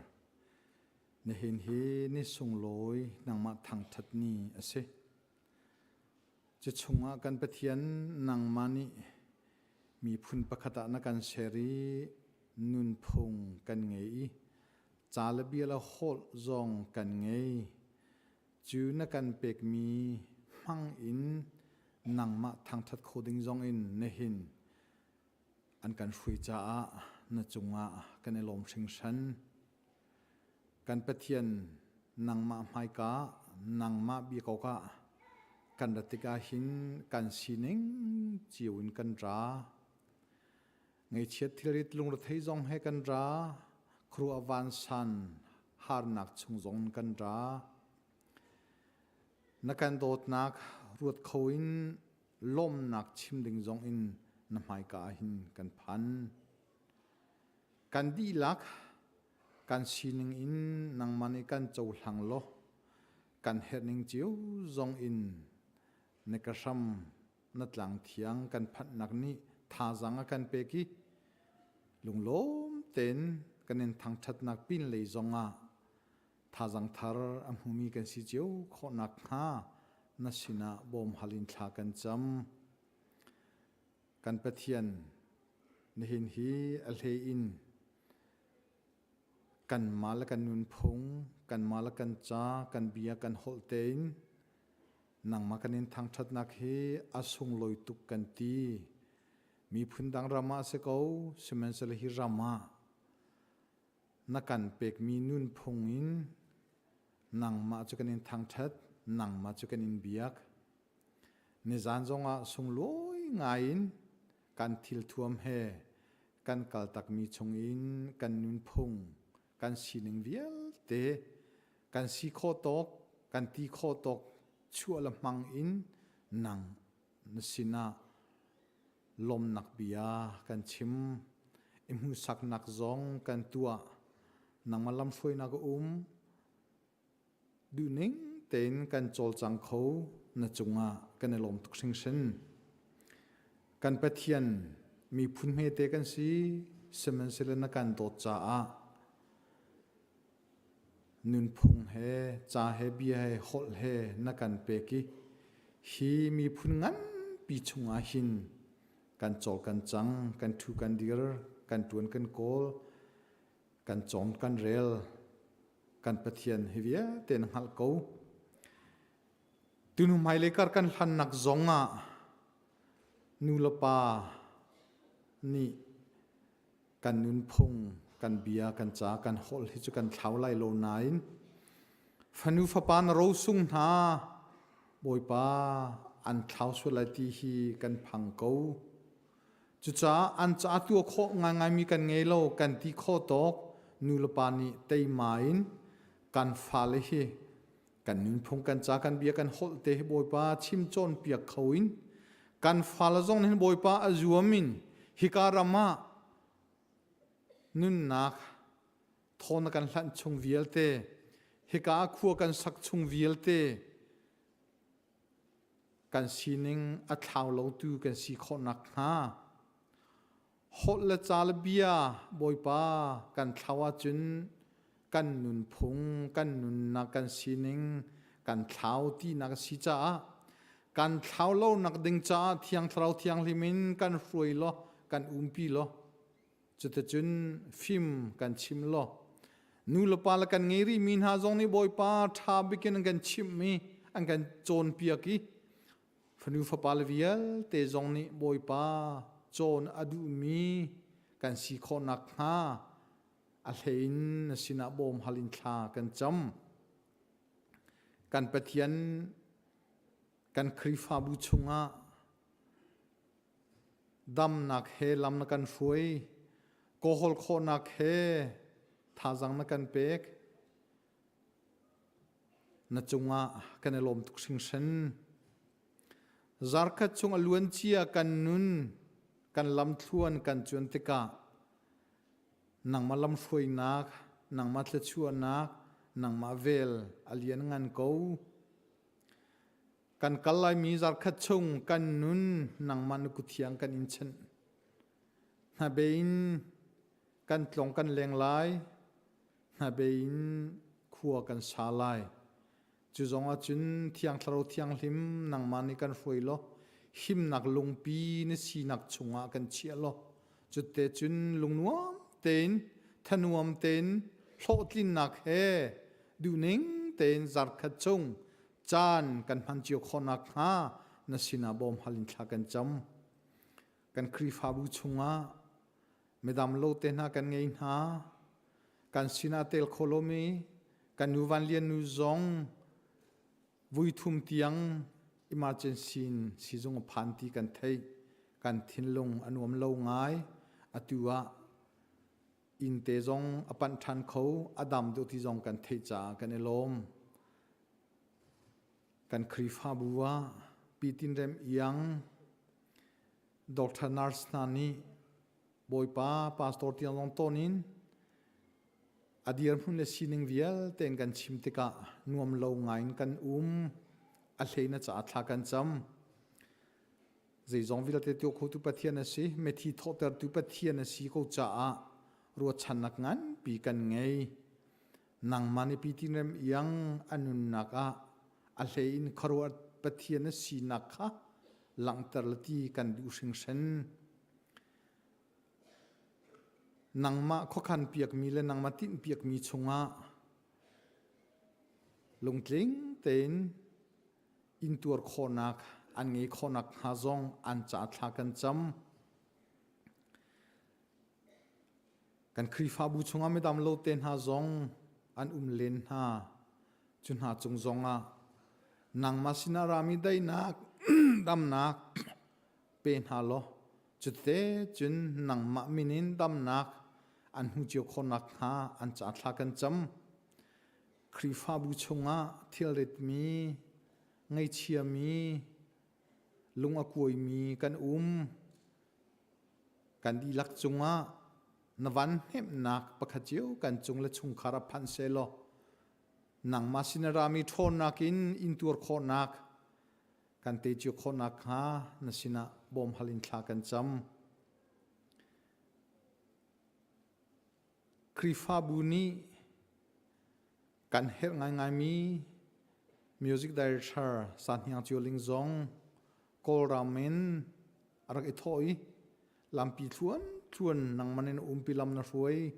Nihin hi ni sunglawi nangmah thangṭhat ni a si. Cu chungah kan Pathian nangmah nih miphun pakhat ah na kan ser i nunphung kan ngei i ca le bia le holh zong kan ngei. Cu na kan pekmi hmang in nangmah thangṭhat kho ding zong in nihin an kan hrui caah na cungah kan i lawm hringhran. Kan Pathian nangmah hmaika, nangmah bia kokah kan rat tikah hin kan sining cio in kan ra. Ngeichiat thilrit lungrethei zong he kan ra, khuaruah vansan harnak chung zong kan ra. Na kan dawtnak ruat kho in lawmnak chim ding zong in na hmaika ah hin kan phan. Kan dihlak kan sining in nangmah nih kan cohlang law kan herhning cio zong in na ka hram na tlang thiang kan phanhnak nih thazaang a kan pek i lunglawm tein kan in thangṭhatnak pin lei zongah thazaang thar a hmumi kan si cio khawh nakhnga na sinah bawm hal in thla kan cam. Kan Pathian, nihin hi a hlei in kanmah le kan nunphung, kanmah le kan ca, kan bia, kan holh tein nangmah kan in thangṭhatnak hi a sunglawi tuk kan ti. Miphun dang ram ah si ko, sihmanhsehlaw hi ram ah na kan pekmi nunphung in nangmah cu kan in thangṭhat, nangmah cu kan in biak. Nizan zongah sunglawi ngaiin kan thilthuam he kan kaltakmi chungin kan nunphung, kan sining vialte kan si khawh tawk, kan ti khawh tawk chuah le hmang in nang na sinah lawmnak bia kan chim. I hmuhsaknak zong kan tuah. Nangmah lamhruainak a um. Duhning tein kan cawlcang kho na cungah kan i lawm tuk hringhran. Kan Pathian miphun hmete kan si, sihmanhsehlaw na kan dawt caah nunphung he, ca he, bia he, holh he na kan pek i hi miphun nganpi chungah hin kan cawl kan cang, kan ṭhu kan dir, kan ṭuan kan kawl, kan cawng kan rel. Kan Pathian hi vialte na hngalh ko. Tunu hmailei kar kan hlannak zong ah nu le pa nih kan nunphung, kan bia, kan ca, kan holh hi cu kan thlau lai lo nain fanu fapa na rosung hna Bawipa an thlau sual lai ti hi kan phang ko. Cucaah an ca tuah khawh ngaingaimi kan ngei lo, kan ti khawh tawk nu le pa nih teima in kan fale hi kan nunphung kan ca kan bia kan holh te hi Bawipa chim cawnpiak kho in kan fale zong nih Bawipa a zuam in hika ram ah nunnak thawn kan hlanh chung vialte hika khua kan sak chung vialte kan sining a thlau lotu kan si khawh nakhnga holh le ca le bia Bawipa kan thlau ahcun kan nunphung kan nunnak kan sining kan thlau tinak a si caah kan thlau lonak ding caah Thiang Thlarau Thianghlim in kan hruai law kan umpi law Cuticun fim kan chim law nu le pa le kan ngei rihmi hna zong nih Bawipa ṭha bikin an kan chimh i an kan cawnpiak i fanu fapa le vialte zong nih Bawipa cawn a duhmi kan si khawh nakhnga a hlei in na sinah bawm hal in thla kan cam. Kan Pathian kan Khrihfabu chungah Damnak he lam na kan hruai. Kawhawl khawhnak he thazang na kan pek. Na cungah kan i lawm tuk hringhran. Zarkhat chung a luancia kan nun, kan lamthluan kan cuan tikah nangmah lamhruainak, nangmah thluachuahnak, nangmah vel a lian ngan ko. Kan kal laimi zarkhat chung kan nun nangmah na kuthiang kan in chanh. Hnabei in kan tlong kan leng lai, hnabei in khua kan sa lai. Cu zong ah cun Thiang Thlarau Thianghlim nangmah nih kan hruai law himnak lungpi na sinak chungah kan chiah law cutte cun lungnuam tein thanuam tein hlawhtlinnak he duhning tein zarkhat chung caan kan hman cio khawh nakhnga na sinah bawm hal in thla kan cam. Kan Khrihfabu chungah midam lo te hna kan ngei hna. Kan sinah tel kho lomi kan nu Van Lian nu zong vui thum tiang emergency in sizung a phan ti kan theih. Kan thinlung a nuam lo ngai. Atu ah inn te zong a panh ṭhan kho, a dam deuh ti zong kan theih caah kan i lawm. Kan Khrihfabu ah Pi Tin Rem Iang, Dr. Nurse hna nih Bawipa pastor tiang zong tawn in a dirhmun le sining vialte in kan chim tikah nuam lo ngai in kan um. A hlei na caah thla kan cam. Zeizong vialte tuah khotu Pathian a si, mithi thawhtertu Pathian a si ko caah ruahchannak nganpi kan ngei. Nangmah nih pi tinrem iang a nunnak ah a hlei in khuaruah Pathian a sinak kha langhter le ti kan duh hringhran. Nangmah khuakhan piakmi le nangmah tinh piakmi chungah lungtling tein intuar khawhnak an ngei khawhnak hnga zong an ca thla kan cam. Kan Khrihfabu chungah midam lo te hna zong an um len hna. Cu hna cung zongah nangmah sinah rami daihnak, damnak pe hna law cute cun nangmah min in damnak an hmu cio khawhnak hnga an ca thla kan cam. Khrihfabu chungah thilritmi, ngaihchiami, lung a kuaimi kan um. Kan dihlak cungah na van hnemhnak pakhat cio kan cung le chungkhar ah phan sehlaw nangmah sin a rami ṭhawnnak in intuar khawhnak kan te cio khawhnak hnga na sinah bawm hal in thla kan cam. Khrihfabu nih kan herh ngaingaimi music director Sahniang Cio Ling zong Kawlram in a rak i thawh i lampi thluan thluan nangman in umpi lam na hruai.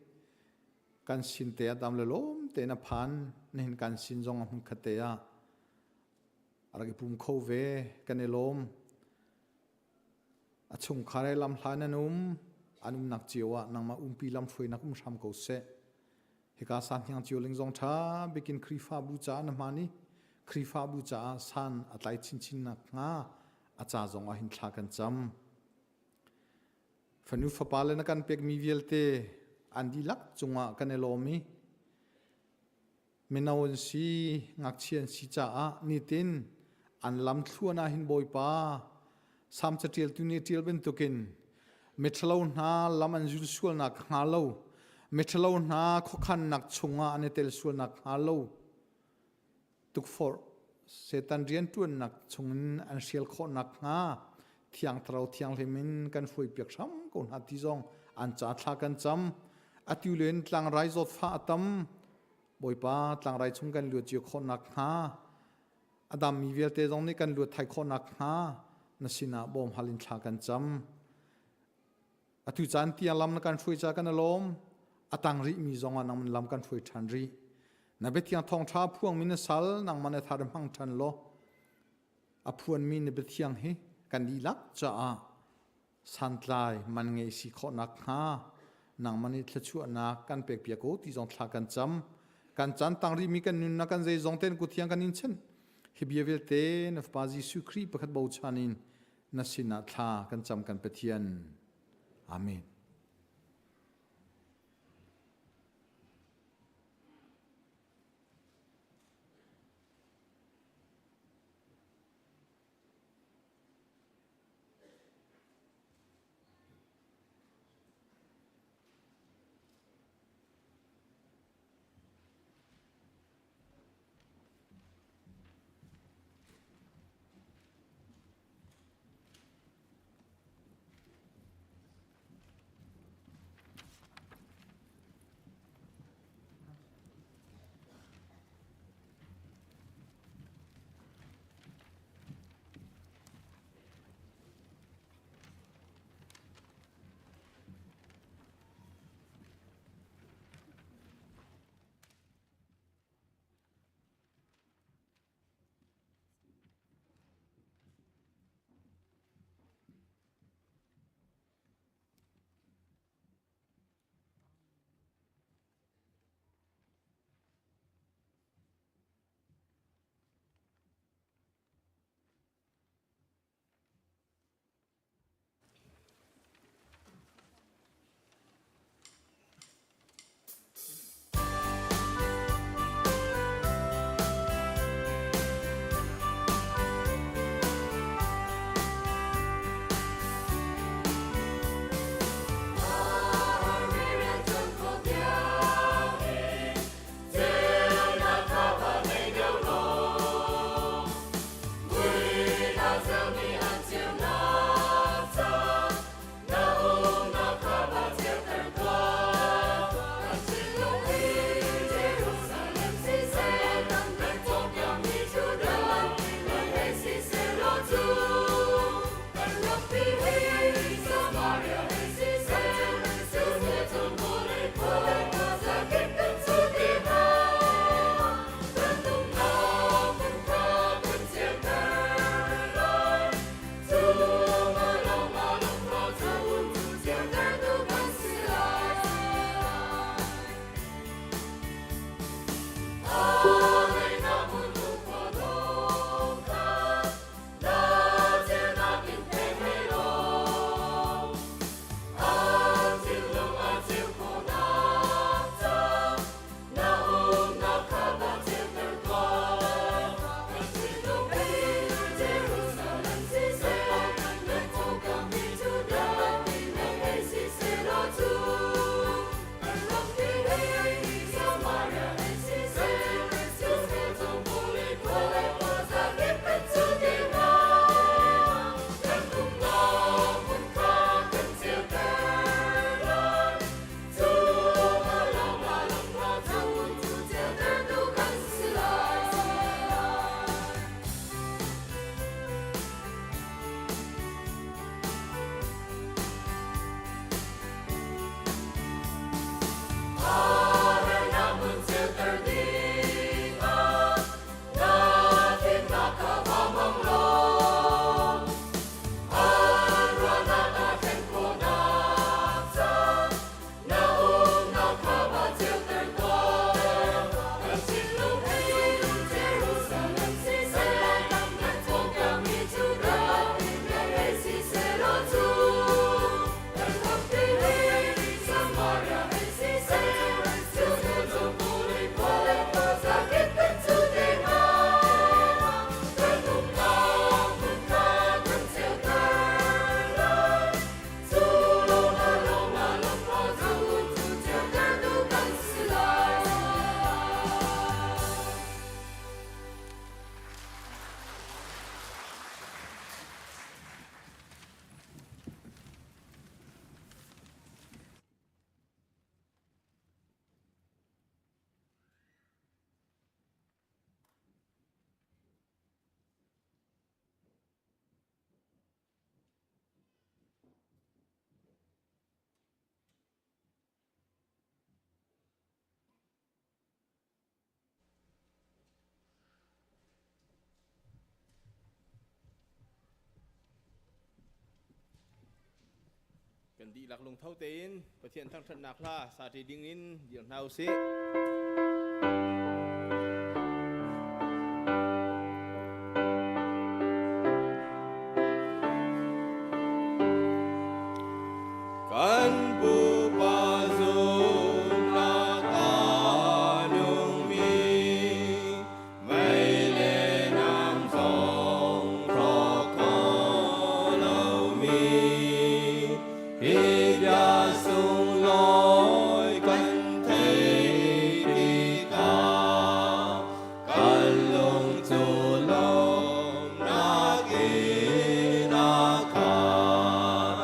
Kan sin te ah dam le lawm tein a phan. Nihin kan sin zong a hmun khat te ah a rak i pum kho ve. Kan i lawm. A chungkhar he lam hlan an um. An umnak cio ah nangmah umpi lamhruainak um hram ko seh. Hika san hniang cio ling zong ṭha bikin Khrihfabu caah na hman i Khrihfabu caah san a tlai chinchin nak hnga a ca zong ah hin thla kan cam. Fanu fapa le na kan pekmi vialte an dihlak cungah kan i lawm i mino an si, ngakchia an si caah nitin an lam thluan ah hin Bawipa Salm caṭialtu nih a ṭial bantukin miṭhalo hna lam an zul sualnak hnga lo, miṭhalo hna khuakhannak chungah an i tel sualnak hnga lo, tukforh Satan rianṭuannak chungin an hrial khawh nakhnga Thiang Thlarau Thianghlim in kan hruaipiak hram ko hna ti zong an ca thla kan cam. Atu len tlangrai zawtfah a tam. Bawipa tlangrai chung kan luat cio khawh nakhnga a dammi vialte zong nih kan luat thai khawh nakhnga na sinah bawm hal in thla kan cam. Atu caan tiang lam na kan hruai ca kan i lawm. A tang rihmi zong ah nangman lam kan hruai ṭhan rih. Na biathiang thawngṭha phuangmi na sal nangmah na thar hmang ṭhan law a phuanmi na biathiang hi kan dihlak caah santlai man ngei si khawh nakhnga nangmah nih thluachuahnak kan pekpiak ko ti zong thla kan cam. Kan caan tang rihmi kan nunnak kan zeizong ten kuthiang kan in chanh. Hi bia vialte na Fapa Jesuh Khrih pakhat bochan in na sinah thla kan cam kan Pathian. Amen. Kan dihlak lungtho tein Pathian thangṭhatnak hla sa ṭi ding in dir hna u sih. Kan pupa zumnak a nungmi mei le nam zong hrawk kho lomi hi bia sunglawi kan theih tikah kan lung cu lawmhnak in a khat.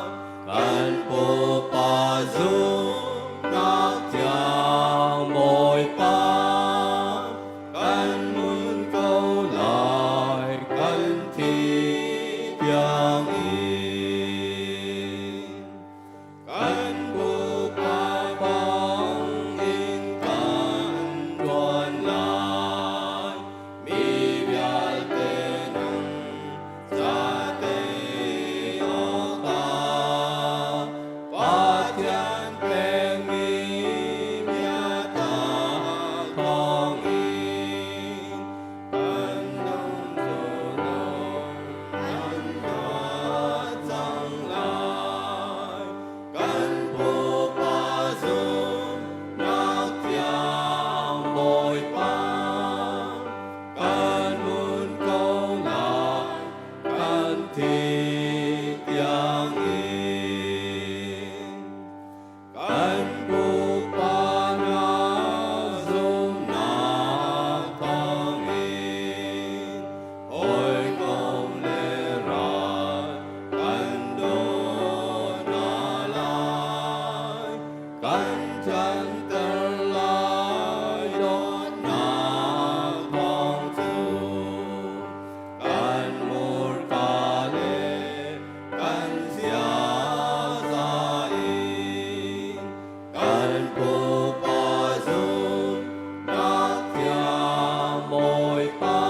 Kan pupa zumhnak thiang Bawipa kan mun ko lai kan thi tiang in. Kan pupa bang in kan ṭuan lai, mi vialte nang ca te awkah Pathian pekmi biatak thawngin kan lung cu an luat cang lai. Kan pupa zumhnak thiang Bawipa, kan mun ko lai, kan thi tiangin. Kan pupa hna zumhnak thawngin hawikom le ral kan daw hna lai. Kan thianter lai dawtnak thawng cu kan hmurka le kan ziaza in kan pupa zumhnak thiang Bawipa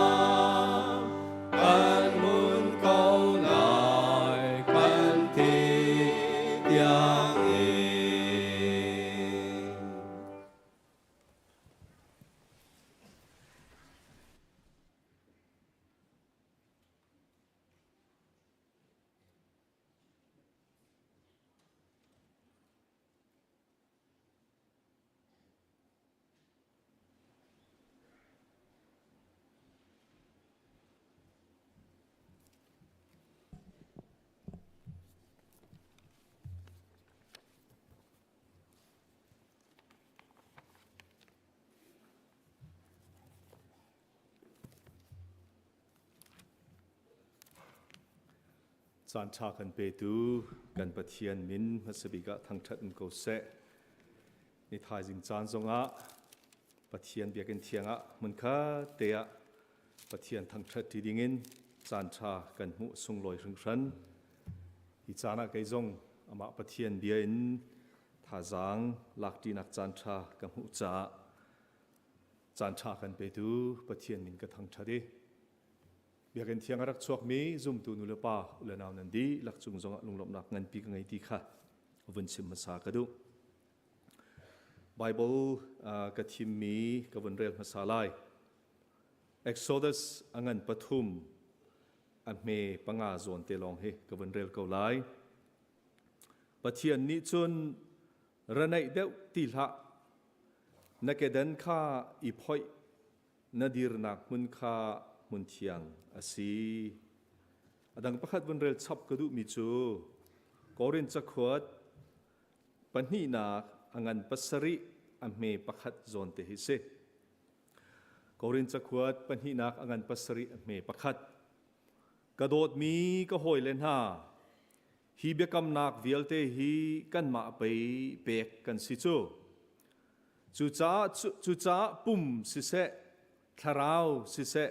kan mun ko lai kan thi tiangin. Caan ṭha kan petu kan Pathian min hmasabik ah thangṭhat um ko seh. Ni thaizing caan zongah Pathian biakinn thiang ah hmunkhat te ah Pathian thangṭhat ṭi dingin caan ṭha kan hmuh sunglawi hringhran. Hi caan ah kei zong amah Pathian bia in thazaang lakṭinak caan ṭha ka hmuh caah caan ṭha kan petu Pathian min ka thangṭhat i Biakinn thiang a rak chuakmi zumtu nu le pa u le nau nan dihlak cung zongah lunglawmhnak nganpi ka ngei ti kha vun chim hmasa ka duh. Bible ka thimmi ka vun rel hmasa lai. Exodus a ngan pathum a hme panga zawn te lawng hi ka vun rel ko lai. Pathian nih cun ra naih deuh ti hlah na kedan kha i phoih na dirnak hmun kha hmun thiang a si. A dang pakhat vun rel chap ka duhmi cu Korin cakhuat pahnihnak a ngan pasarih a hme pakhat zawn te hi si. Korin cakhuat pahnihnak a ngan pasarih a hme pakhat. Ka dawtmi ka hawile hna, hi biakamnak vialte hi kanmah pei pek kan si cu. Cucaah pum siseh, thlarau siseh,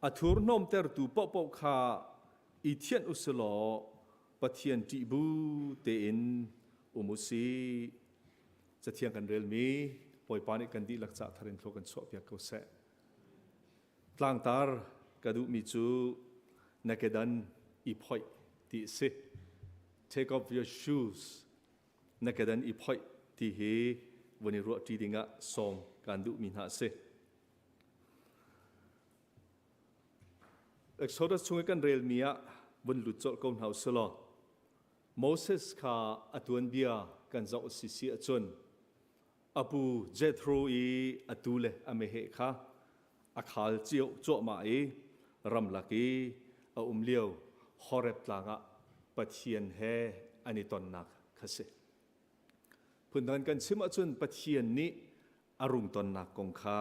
a thurhnawmtertu paohpaoh kha i thianh u si law Pathian ṭih bu tein um u sih. Cathiang kan relmi Bawipa nih kan dihlak cah thar in thlua kan chuahpiak ko seh. Tlangtar ka duhmi cu na kedan i phoih ti a si. Take off your shoes. Na kedan i phoih ti hi vun i ruah ṭi dingah sawm kaan duhmi hna a si. Exodus chung i kan relmi ah vun lut colh ko hna usih law Moses kha a tuanbia kan zoh si si ahcun a pu Jethro i a tu le a meheh kha a khal cio cuahmah i ramlak i a um lio Horeb tlang ah Pathian he an i tonnak kha si. Phundang kan chim ahcun Pathian nih a rung tonnak kong kha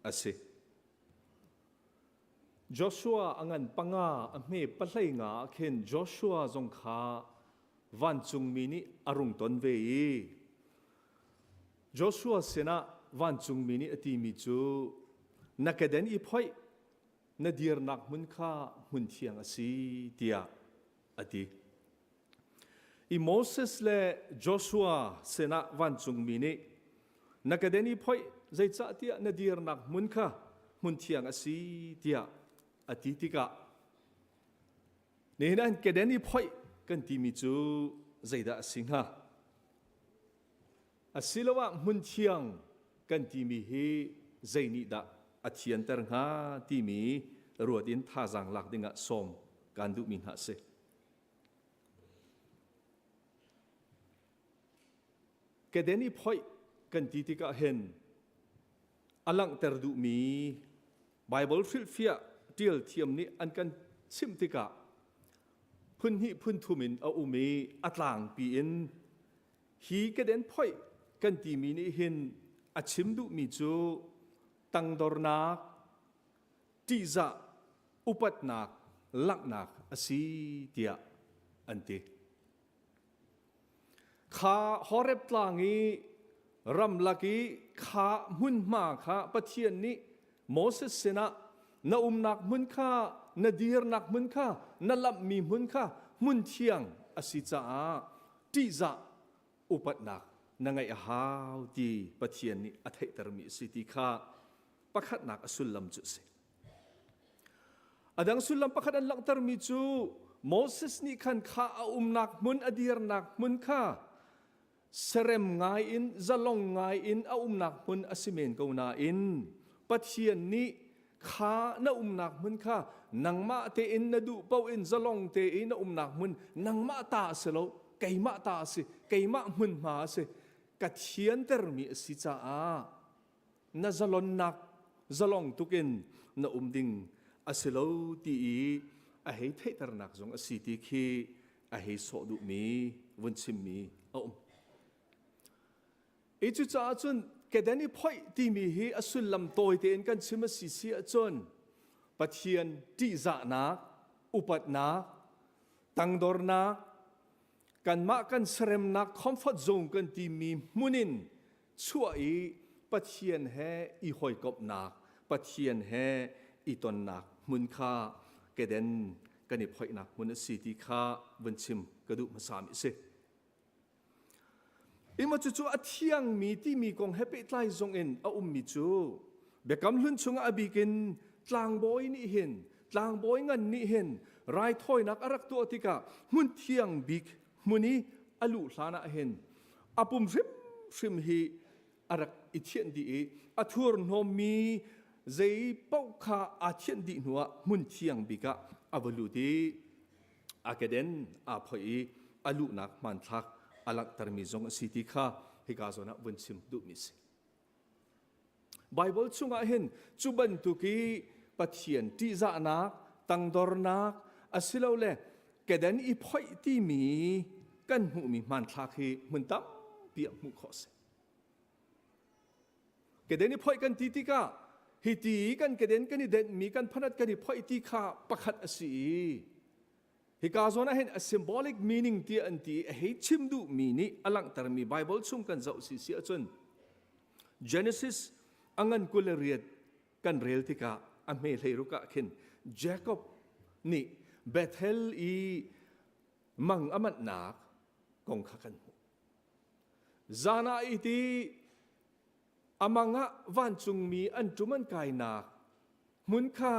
a si. Joshua a ngan panga a hme pahlei nga ah khin Joshua zong kha vancungmi nih a rung ton ve i Joshua sinah vancungmi nih a timi cu na keden i phoih na dirnak hmun kha hmun thiang a si tiah a ti. I Moses le Joshua sinah vancungmi nih na keden i phoih zeicahtiah na dirnak hmun kha hmun thiang a si tiah a ti tikah nihin an keden i phoih kan timi cu zeidah a si hnga? Asiloah hmun thiang kan timi hi zei nih dah a thianter hnga timi ruat in thazaang lak dingah sawm kaan duhmi hna a si. Keden i phoih kan ti tikah hin a langhter duhmi Baibal hrilhfiah ṭial thiam nih an kan chimh tikah phun hnih phun thum in a um i a tlangpi in hi keden phoih kan timi nih hin a chim duhmi cu tangdornak, ṭihzah, upatnak, langhnak a si tiah an ti. Kha Horeb tlang i ramlak i kha hmunhma kha Pathian nih Moses sinah na umnak hmun kha na dirnak hmun kha na lamhmi hmun kha hmun thiang a si caah ṭihzah upatnak na ngeih a hau ti Pathian nih a theihtermi a si ti kha pakhatnak a sullam cu a si. A dang sullam pakhat an langhtermi cu Moses nih khan kha a umnak hmun a dirnak hmun kha serem ngai in zalong ngai in a umnak hmun a si men ko nain Pathian nih kha na umnak hmun kha nangmah tein na duh paoh in zalong tein na umnak hmun nangmah ta a si lo keimah ta a si keimah hmunhma a si ka thiantermi a si caah na zalonnak zalong tukin na um ding a si lo ti i a hei theihternak zong a si ti khi a hei sawh duhmi vun chimmi a um. I cucaah cun keden i phoih timi hi a sullam tawi tein kan chim a si si ahcun Pathian ṭihzahnak, upatnak, tangdornak, kanmah kan seremnak comfort zone kan timi hmun in chuah i Pathian he i hawikomhnak, Pathian he i tonnak hmun kha keden kan i phoihnak hmun a si ti kha vun chim ka duh hmasa mi a si. Ima cucu a thiangmi timi kong he pehtlai zong in a ummi cu Biakam Hlun chungah a bik in tlangbawi nih hin tlangbawi ngan nih hin raithawinak a rak tuah tikah hmun thiang bik hmun i a luh hlan ah hin a pum hrimhrim hi a rak i thianh dih i a thurhnawmmi zei paoh kha aa thianh dih hnuah hmun thiang bik ah a va lut i a keden aa phoih i a luhnak hmanthlak a langhtermi zong a si ti kha hika zawn ah vun chim duhmi a si. Baibal chungah hin cu bantuk i Pathian ṭihzahnak, tangdornak asilole keden i phoih timi kan hmuhmi hmanthlak hi hmun tampi ah hmuh khawh a si. Keden i phoih kan ti tikah hi ti kan keden kan i denhmi kan phanat kan i phoih ti kha pakhat a si i Hika zawn ah hin a symbolic meaning tiah an ti i a hei chim duhmi nih a langhtermi Bible chung kan zoh si si ahcun Genesis a ngan 28 kan rel tikah a hme hlei ruk ah khin Jacob nih Bethel i mang a manhnak kong kha kan hmuh. Zan ah i ti a mang ah vancungmi an ṭum an kainak hmun kha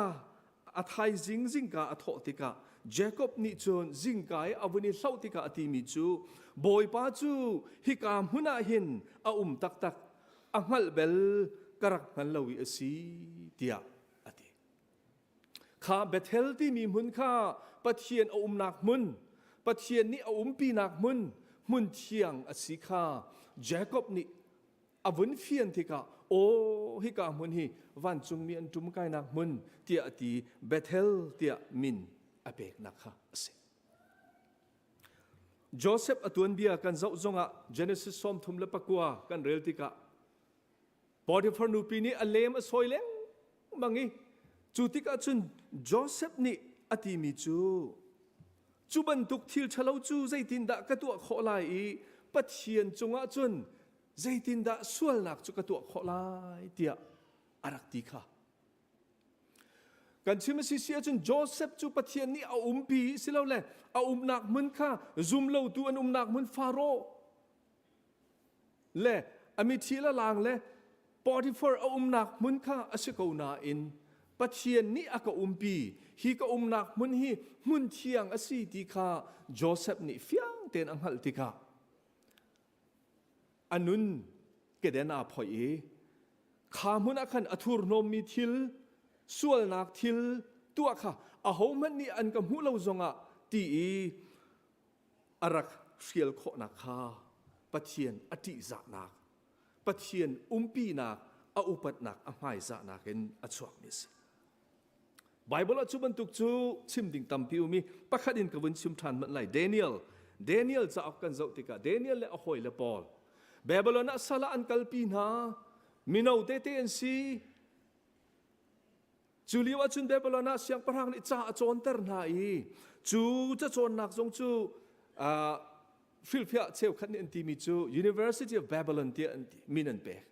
a thaizing zingka a thawh tikah. Jakob nih cun zingka i a vun i hlauh tikah a timi cu Bawipa cu hika hmun ah hin a um taktak a hngalh bel ka rak hngal lo i a si tiah a ti. Kha Bethel timi hmun kha Pathian a umnak hmun, Pathian nih a umpinak hmun, hmun thiang a si kha Jakob nih a vun fian tikah aw hika hmun hi vancungmi an ṭum kainak hmun tiah a ti Bethel tiah min a peknak kha a si. Joseph a tuanbia kan zoh zongah Genesis 39 kan rel tikah Potiphar nupi nih a lem a sawi lengmang i cu tikah cun Joseph nih a timi cu cu bantuk thil ṭhalo cu zeitindah ka tuah khawh lai i Pathian cungah cun zeitindah sualnak cu ka tuah khawh lai tiah a rak ti kha. Kan chim a si si ahcun Joseph cu Pathian nih a umpi silole a umnak hmun kha zumlotu an umnak hmun Faro le a mithi le lang le Potiphar a umnak hmun kha a si ko nain Pathian nih a ka umpi hi ka umnak hmun hi hmun thiang a si ti kha Joseph nih fiang tein a hngalh tikah a nun keden aa phoih i kha hmun ah khan a thurhnawmmi thil sualnak thil tuah kha ahohmanh nih an ka hmuh lo zongah ti i a rak hrial khawhnak kha Pathian a ṭihzahnak, Pathian umpinak, a upatnak, a hmaizahnak in a chuakmi a si. Bible ah cu bantuk cu chim ding tampi um i pakhat in ka vun chim ṭhan manh lai. Daniel, Daniel cauk kan zoh tikah Daniel le a hawile pawl Babylon ah sal ah an kalpi hna, mino tete an si. Cu lio ahcun Babylon ah siangpahrang nih ca a cawnter hna i cu cacawnnak zong cu uh, hrilhfiah cheukhat nih an timi cu University of Babylon tiah an ti, min an pek.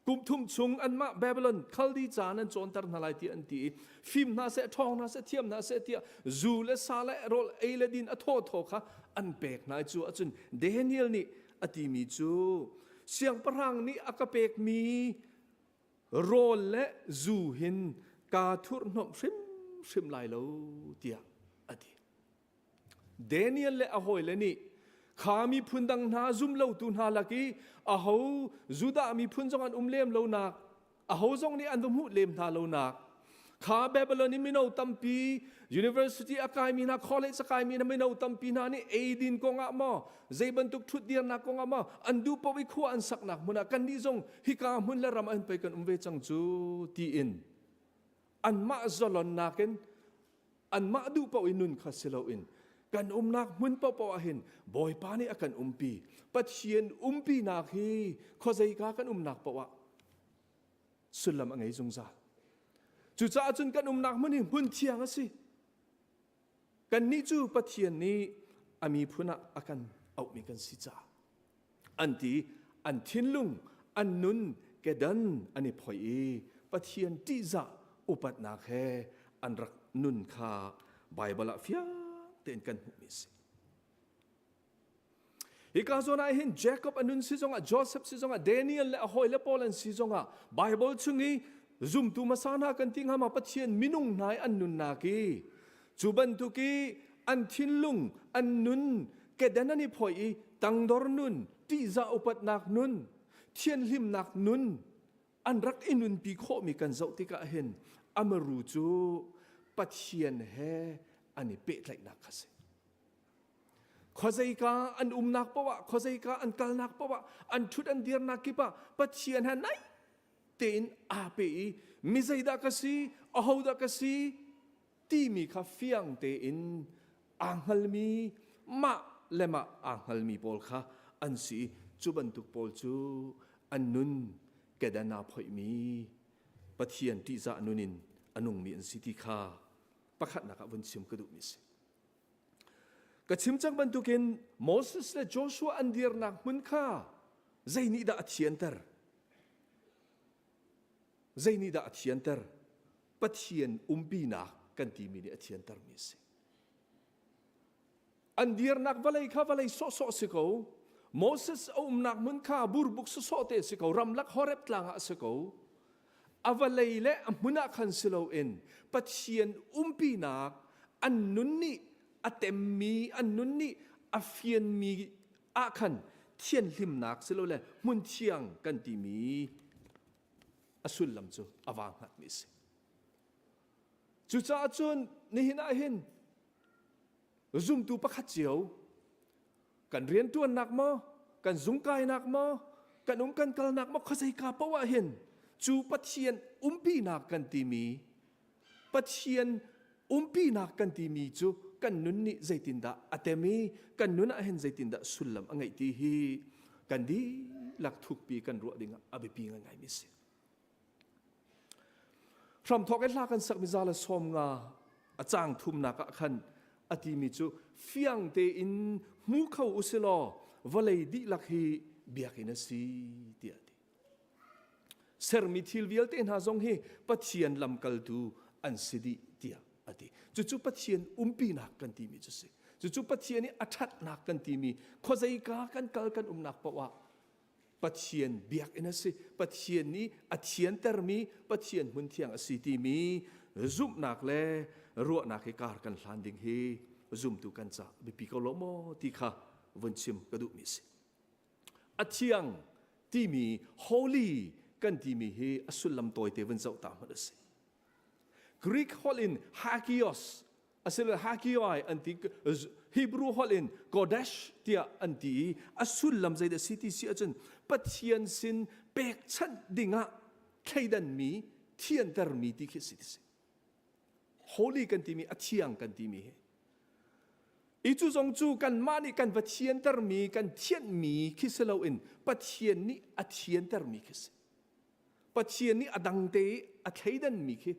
Kum thum chung anmah Babylon Khaldi ca nan cawnter hna lai tiah an ti i fim hna seh, ṭhawng hna seh, thiam hna seh tiah zu le sa le rawl ei le din a thawthaw kha an pek hna i cu ahcun Daniel nih a timi cu siangpahrang nih a ka pekmi rawl le zu hin kaa thurhhnawmh hrimhrim lai lo tiah a ti. Daniel le a hawile nih kha miphun dang hna zum lotu hna lak i aho Judah miphun zong an um lem lonak aho zong nih an va hmuh lem hna lonak kha Babylon i mino tampi university a kaimi hna college a kaimi hna mino tampi hna nih eidin kongah maw zei bantuk ṭhutdirnak kongah maw an duh paoh i khua an saknak hmun ah kannih zong hika hmun le ram ah hin pei kan um ve cang cu tiin anmah zalonnak in anmah duh paoh i nun kha si loin kan umnak hmun paohpaoh ah hin Bawipa nih a kan umpi Pathian umpinak hi khuazeika kan umnak paoh ah sullam a ngei zungzal. Cucaah cun kan umnak hmun hi hmun thiang a si. Kannih cu Pathian nih a miphun ah a kan auhmi kan si caah an ti an thinlung an nun kedan an i phoih i Pathian ṭihzah upatnak he an rak nun kha Baibal ah fiang tein kan hmuhmi a si. Hika zawn ah hin Jacob a nun si zongah Joseph si zongah Daniel le a hawile pawl an si zongah Bible chung i zumtu hmasa hna kan ti hnga ma Pathian minung hna i an nunnak i cu bantuk i an thinlung an nun kedan an i phoi i tangdor nun ṭihzah upatnak nun thianhlimnak nun an rak i nunpi khawhmi kan zoh tikah hin amaru cu Pathian he an i pehtlaihnak kha si. Khuazeika an umnak paoh ah, khuazeika an kalnak paoh ah, an ṭhut an dirnak kip ah Pathian he naih tein aa pe i mi zeidah ka si, ahodah ka si timi kha fiang tein aa hngalmi, mah le mah aa hngalmi pawl kha an si i cu bantuk pawl cu an nun kedan aa phoihmi Pathian ṭihzah nun in a nungmi an si ti kha pakhatnak ah vun chim ka duhmi a si. Ka chim cang bantukin Moses le Joshua an dirnak hmun kha zei nih dah a thianter? Zei nih dah a thianter? Pathian umpinak kan timi nih a thiantermi a si. An dirnak vawlei kha vawlei sawhsawh si ko. Moses a umnak hmun kha burbuk sawsawh te si ko. Ramlak Horeb tlang ah a si ko. A vawlei le a hmun ah khan si loin Pathian umpinak An nun nih a temmi, an nun nih a fianmi ah khan thianhlimnak silole hmun thiang kan timi a sullam cu a vaa hngatmi a si. Cucaah cun nihin ah hin zumtu pakhat cio kan rianṭuannak maw, kan zungkainak maw, kan um kan kalnak maw khuazeika paoh ah hin cu Pathian umpinak kan timi Pathian umpinak kan timi cu kan nun nih zeitindah a tem i kan nun ah hin zeitindah sullam a ngeih ti hi kan dihlak thukpi kan ruah ding ah a biapi ngaingaimi a si. Hramthawk i hla kan sakmi za le 50 a caang thumnak ah khan a timi cu fiang tein hmu kho usilaw vawlei dihlak hi biakinn a si tiah a ti. Sermi thil vialte hna zong hi Pathian lamkaltu an si dih tiah a ti. Cucu Pathian umpinak kan timi cu si. Cucu Pathian i a ṭhatnak kan timi khuazeika kan kal kan umnak paoh ah Pathian biakinn a si. Pathian nih a thiantermi Pathian hmun thiang a si timi zumhnak le ruahnak hi kar kan hlan ding hi zumtu kan ca biapi ko lo maw ti kha vun chim ka duhmi a si. A thiang timi holy kan timi hi a sullam tawite vun zoh ta hmanh a si. Greek holh in hagios asilo hagioi an ti Hebrew holh in Kodesh tiah an ti i a sullam zeidah si ti si ahcun Pathian sin pekchanh dingah thleidanmi thiantermi ti khi si ti si. Holy kan timi a thiang kan timi hi I cu zong cu kanmah nih kan va thiantermi kan thianhmi khi si loin Pathian nih a thiantermi khi si. Pathian nih a dangte i a thleidanmi khi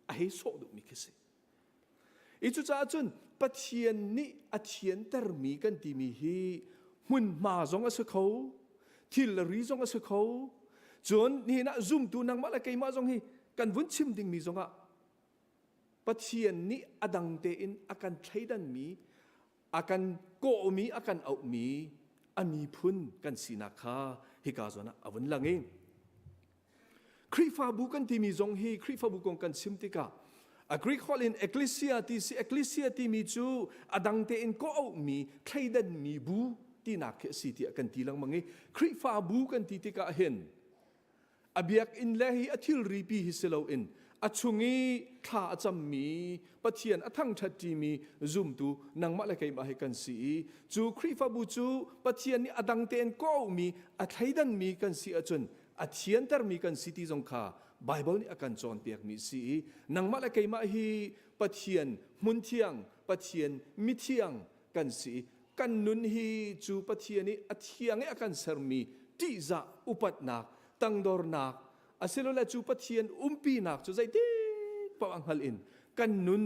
a hei sawh duhmi khi si. I cucaah cun Pathian nih a thiantermi kan timi hi hmunhma zong a si kho, thil le ri zong a si kho. Cun nihin ah zumtu nangmah le keimah zong hi kan vun chim dingmi zongah Pathian nih a dang tein a kan thleidanmi, a kan kawhmi, a kan auhmi a miphun kan sinak kha hika zawn ah a vun lang i Khrihfabu kan timi zong hi Khrihfabu kong kan chim tikah a Greek holh in ecclesia ti si ecclesia timi cu a dang tein kawh-auhmi thleidanmi bu tinak khi a si tiah kan ti lengmang i Khrihfabu kan ti tikah hin A biakinn le hi a thilri pi hi si loin a chung i thla a cammi Pathian a thangṭhat ṭimi zumtu nangmah le keimah hi kan si i cu Khrihfabu cu Pathian nih a dang tein kawhmi a thleidanmi kan si ahcun a thiantermi kan si ti zong kha Baibal nih a kan cawnpiakmi si i nangmah le keimah hi Pathian hmunthiang Pathian mithiang kan si i kan nun hi cu Pathian i a thiang i a kan sermi ṭihzah upatnak tangdornak asilole cu Pathian umpinak cu zeitik paoh a hngalh in kan nun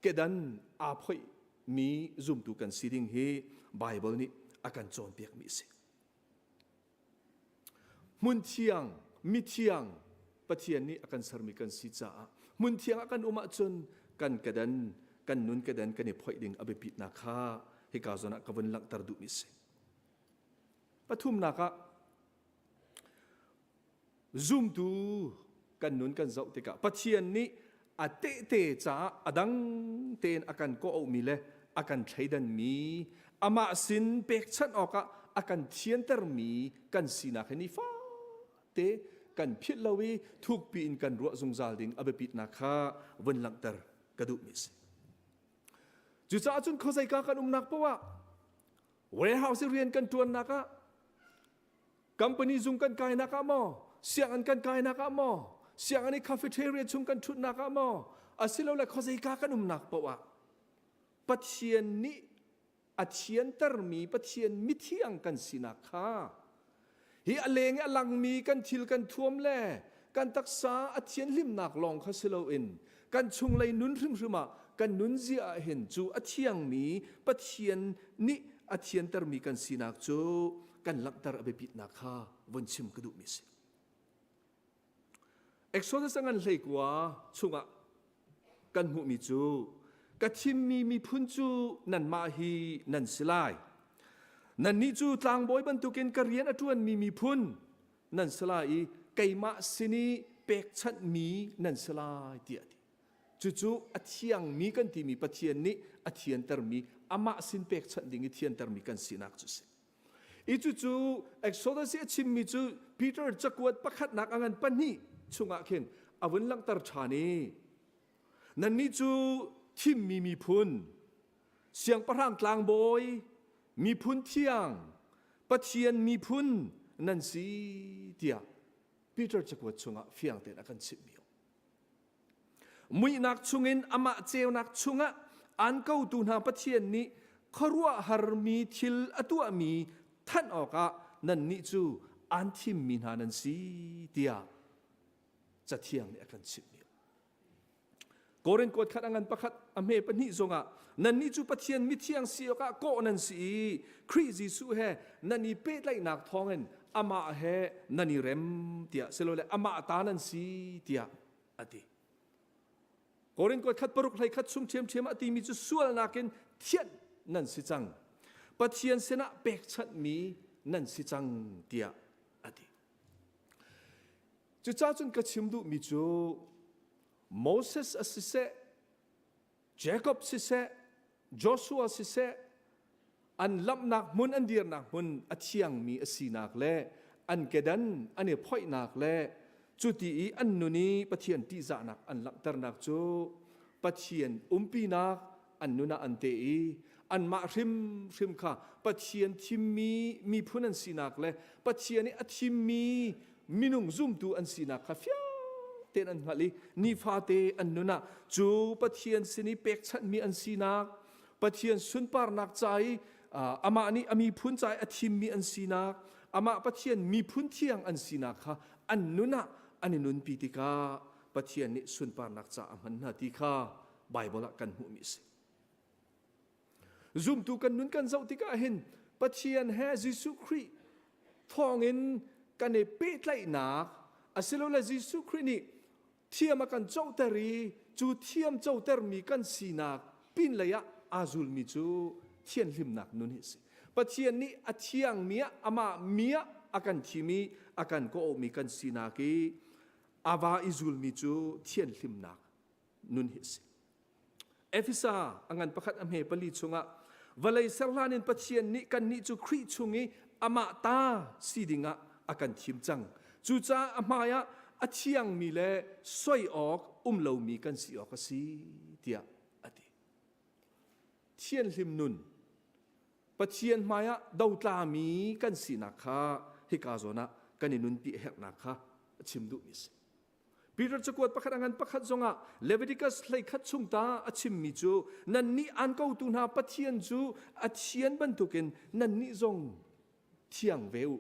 kedan aa phoih mi zumtu kan si ding hi Baibal nih a kan cawnpiakmi a si. Hmun thiang, mithiang Pathian nih a kan sermi kan si caah hmun thiang ah kan um ahcun kan kedan, kan nun kedan kan i phoih ding a biapitnak kha hika zawn ah ka vun langhter duhmi a si. Pathumnak ah zumtu kan nun kan zoh tikah Pathian nih a tehte caah a dang tein a kan kawhauhmi le a kan thleidanmi amah sin pekchanh awkah a kan thiantermi kan sinak hi nifate kan philh lo i thukpi in kan ruah zungzal ding a biapitnak kha vun langhter ka duhmi a si. Cucaah cun khuazeika kan umnak poah ah warehouse i rian kan ṭuannak ah Company zung kan kainak ah maw, sianginn kan kainak ah maw, sianginn i cafeteria chung kan ṭhutnak ah maw, asilole khuazeika kan umnak paoh ah Pathian nih a thiantermi Pathian mithiang kan sinak kha hi a leng i a langmi kan thil kan thuam le kan taksa a thianhlimnak lawng kha si loin kan chunglei nun hrimhrim ah kan nunzia ah hin cu a thiangmi Pathian nih a thiantermi kan sinak cu kan langhter a biapitnak kha vun chim ka duhmi a si. Exodus a ngan 19 chungah kan hmuhmi cu ka thimmi miphun cu nanmah hi nan si lai. Nannih cu tlangbawi bantukin ka rian a ṭuanmi miphun nan si lai i keimah sin i pekchanhmi nan si lai tiah a ti. Cucu a thiangmi kan timi Pathian nih a thiantermi amah sin pekchanh ding i thiantermi kan sinak cu si. I cucu Exodus i a chimmi cu Peter cakuat pakhatnak a ngan pahnih chungah khin a vun langhter ṭhan i nannih cu thimmi miphun siangpahrang tlangbawi miphun thiang Pathian miphun nan si tiah Peter cakuat chungah fiang tein a kan chimhmi Muihnak chungin amah ceunak chungah aan kotu hna Pathian nih khuaruahharmi thil a tuahmi thanh awkah nannih cu aan thimmi hna nan si tiah Cathiang nih a kan chimhmi. Korin kuat khat a ngan pakhat a hme pahnih zongah nannih cu Pathian mithiang si awkah kawh nan si i Khrih Jesuh he nan i pehtlaihnak thawngin amah he nan i rem tiah silole amah ta nan si tiah a ti. Korin kuat khat paruk hlei khat chung ṭhiamṭhiam a timi cu sualnak in thianh nan si cang. Pathian sinah pekchanhmi nan si cang tiah a ti. Cucaah cun ka chim duhmi cu Moses a siseh, Jacob siseh, Joshua siseh, an lamhnak hmun an dirnak hmun a thiangmi a sinak le an kedan an i phoihnak le cuti i an nun i Pathian ṭihzahnak an langhternak cu Pathian umpinak an nun ah an te i anmah hrimhrim kha Pathian thimmi miphun an sinak le Pathian i a thimmi minung zumtu an sinak kha fiang tein an hngalh i nifate an nun ah cu Pathian sin i pekchanhmi an sinak Pathian sunparnak ca i amah nih a miphun ca i a thimmi an sinak amah Pathian miphun thiang an sinak kha an nun ah an i nunpi tikah Pathian nih sunparnak ca a hman hna ti kha Baibal ah kan hmuhmi a si. Zumtu kan nun kan zoh tikah hin Pathian he Jesuh Khrih thawngin kan i pehtlaihnak asilole Jesuh Khrih nih thiam a kan coter i cu thiam cotermi kan sinak pinlei ah aa zulmi cu thianhlimnak nun hi a si. Pathian nih a thiangmi ah amah mi ah a kan thim i a kan kawhmi kan sinak i a va i zulmi cu thianhlimnak nun hi a si. Efesa a ngan pakhat a hme pali chungah vawlei ser hlan in Pathian nih kannih cu Khrih chung i amah ta si dingah a kan thim cang. Cucaah a hmaiah a thiangmi le soi awk um lomi kan si awk a si tiah a ti. Thianhlim nun Pathian hmaiah dotlami kan sinak kha hika zawn ah kan i nunpi a herhnak kha a chim duhmi a si. Peter cakuat pakhat a ngan pakhat zongah Leviticus hleikhat chung ta a chimmi cu nannih aan kotu hna Pathian cu a thian bantukin nannih zong thiang ve u.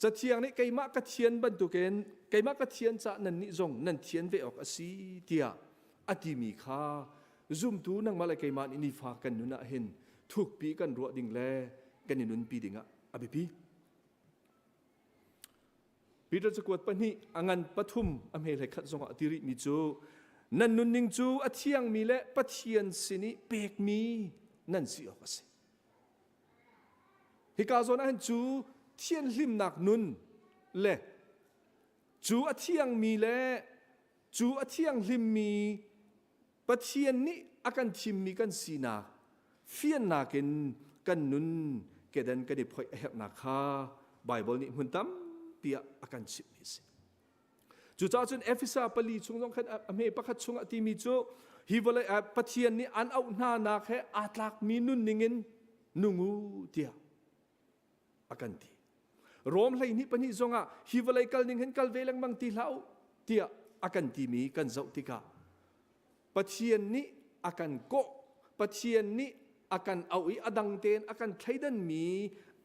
Cathiang nih keimah ka thian bantukin keimah ka thian caah nannih zong nan thian ve awk a si tiah a timi kha zumtu nangmah le keimah nih nifa kan nun ah hin thukpi kan ruah ding le kan i nunpi dingah a biapi. Peter cakuat pahnih a ngan pathum a hme hlei khat zongah a ti rihmi cu nan nunning cu a thiangmi le Pathian sin i pekmi nan si awk a si. Hika zawn ah hin cu thianhlimnak nun le cu a thiangmi le cu a thianghlimmi Pathian nih a kan thimmi kan sinak fiannak in kan nun kedan kan i phoih a herhnak kha Baibal nih hmun tampi ah a kan chimhmi a si. Cucaah cun Efesa pali chung zong khan a hme pakhat chungah timi cu hi vawlei ah Pathian nih an auh hna nak he aa tlakmi nunning in nung u tiah a kan ti. Rom 12 pahnih zongah hi vawlei kal ning hin kal ve lengmang ti hlah u tiah a kan timi kan zoh tikah Pathian nih a kan kawh Pathian nih a kan auh i a dang tein a kan thleidanmi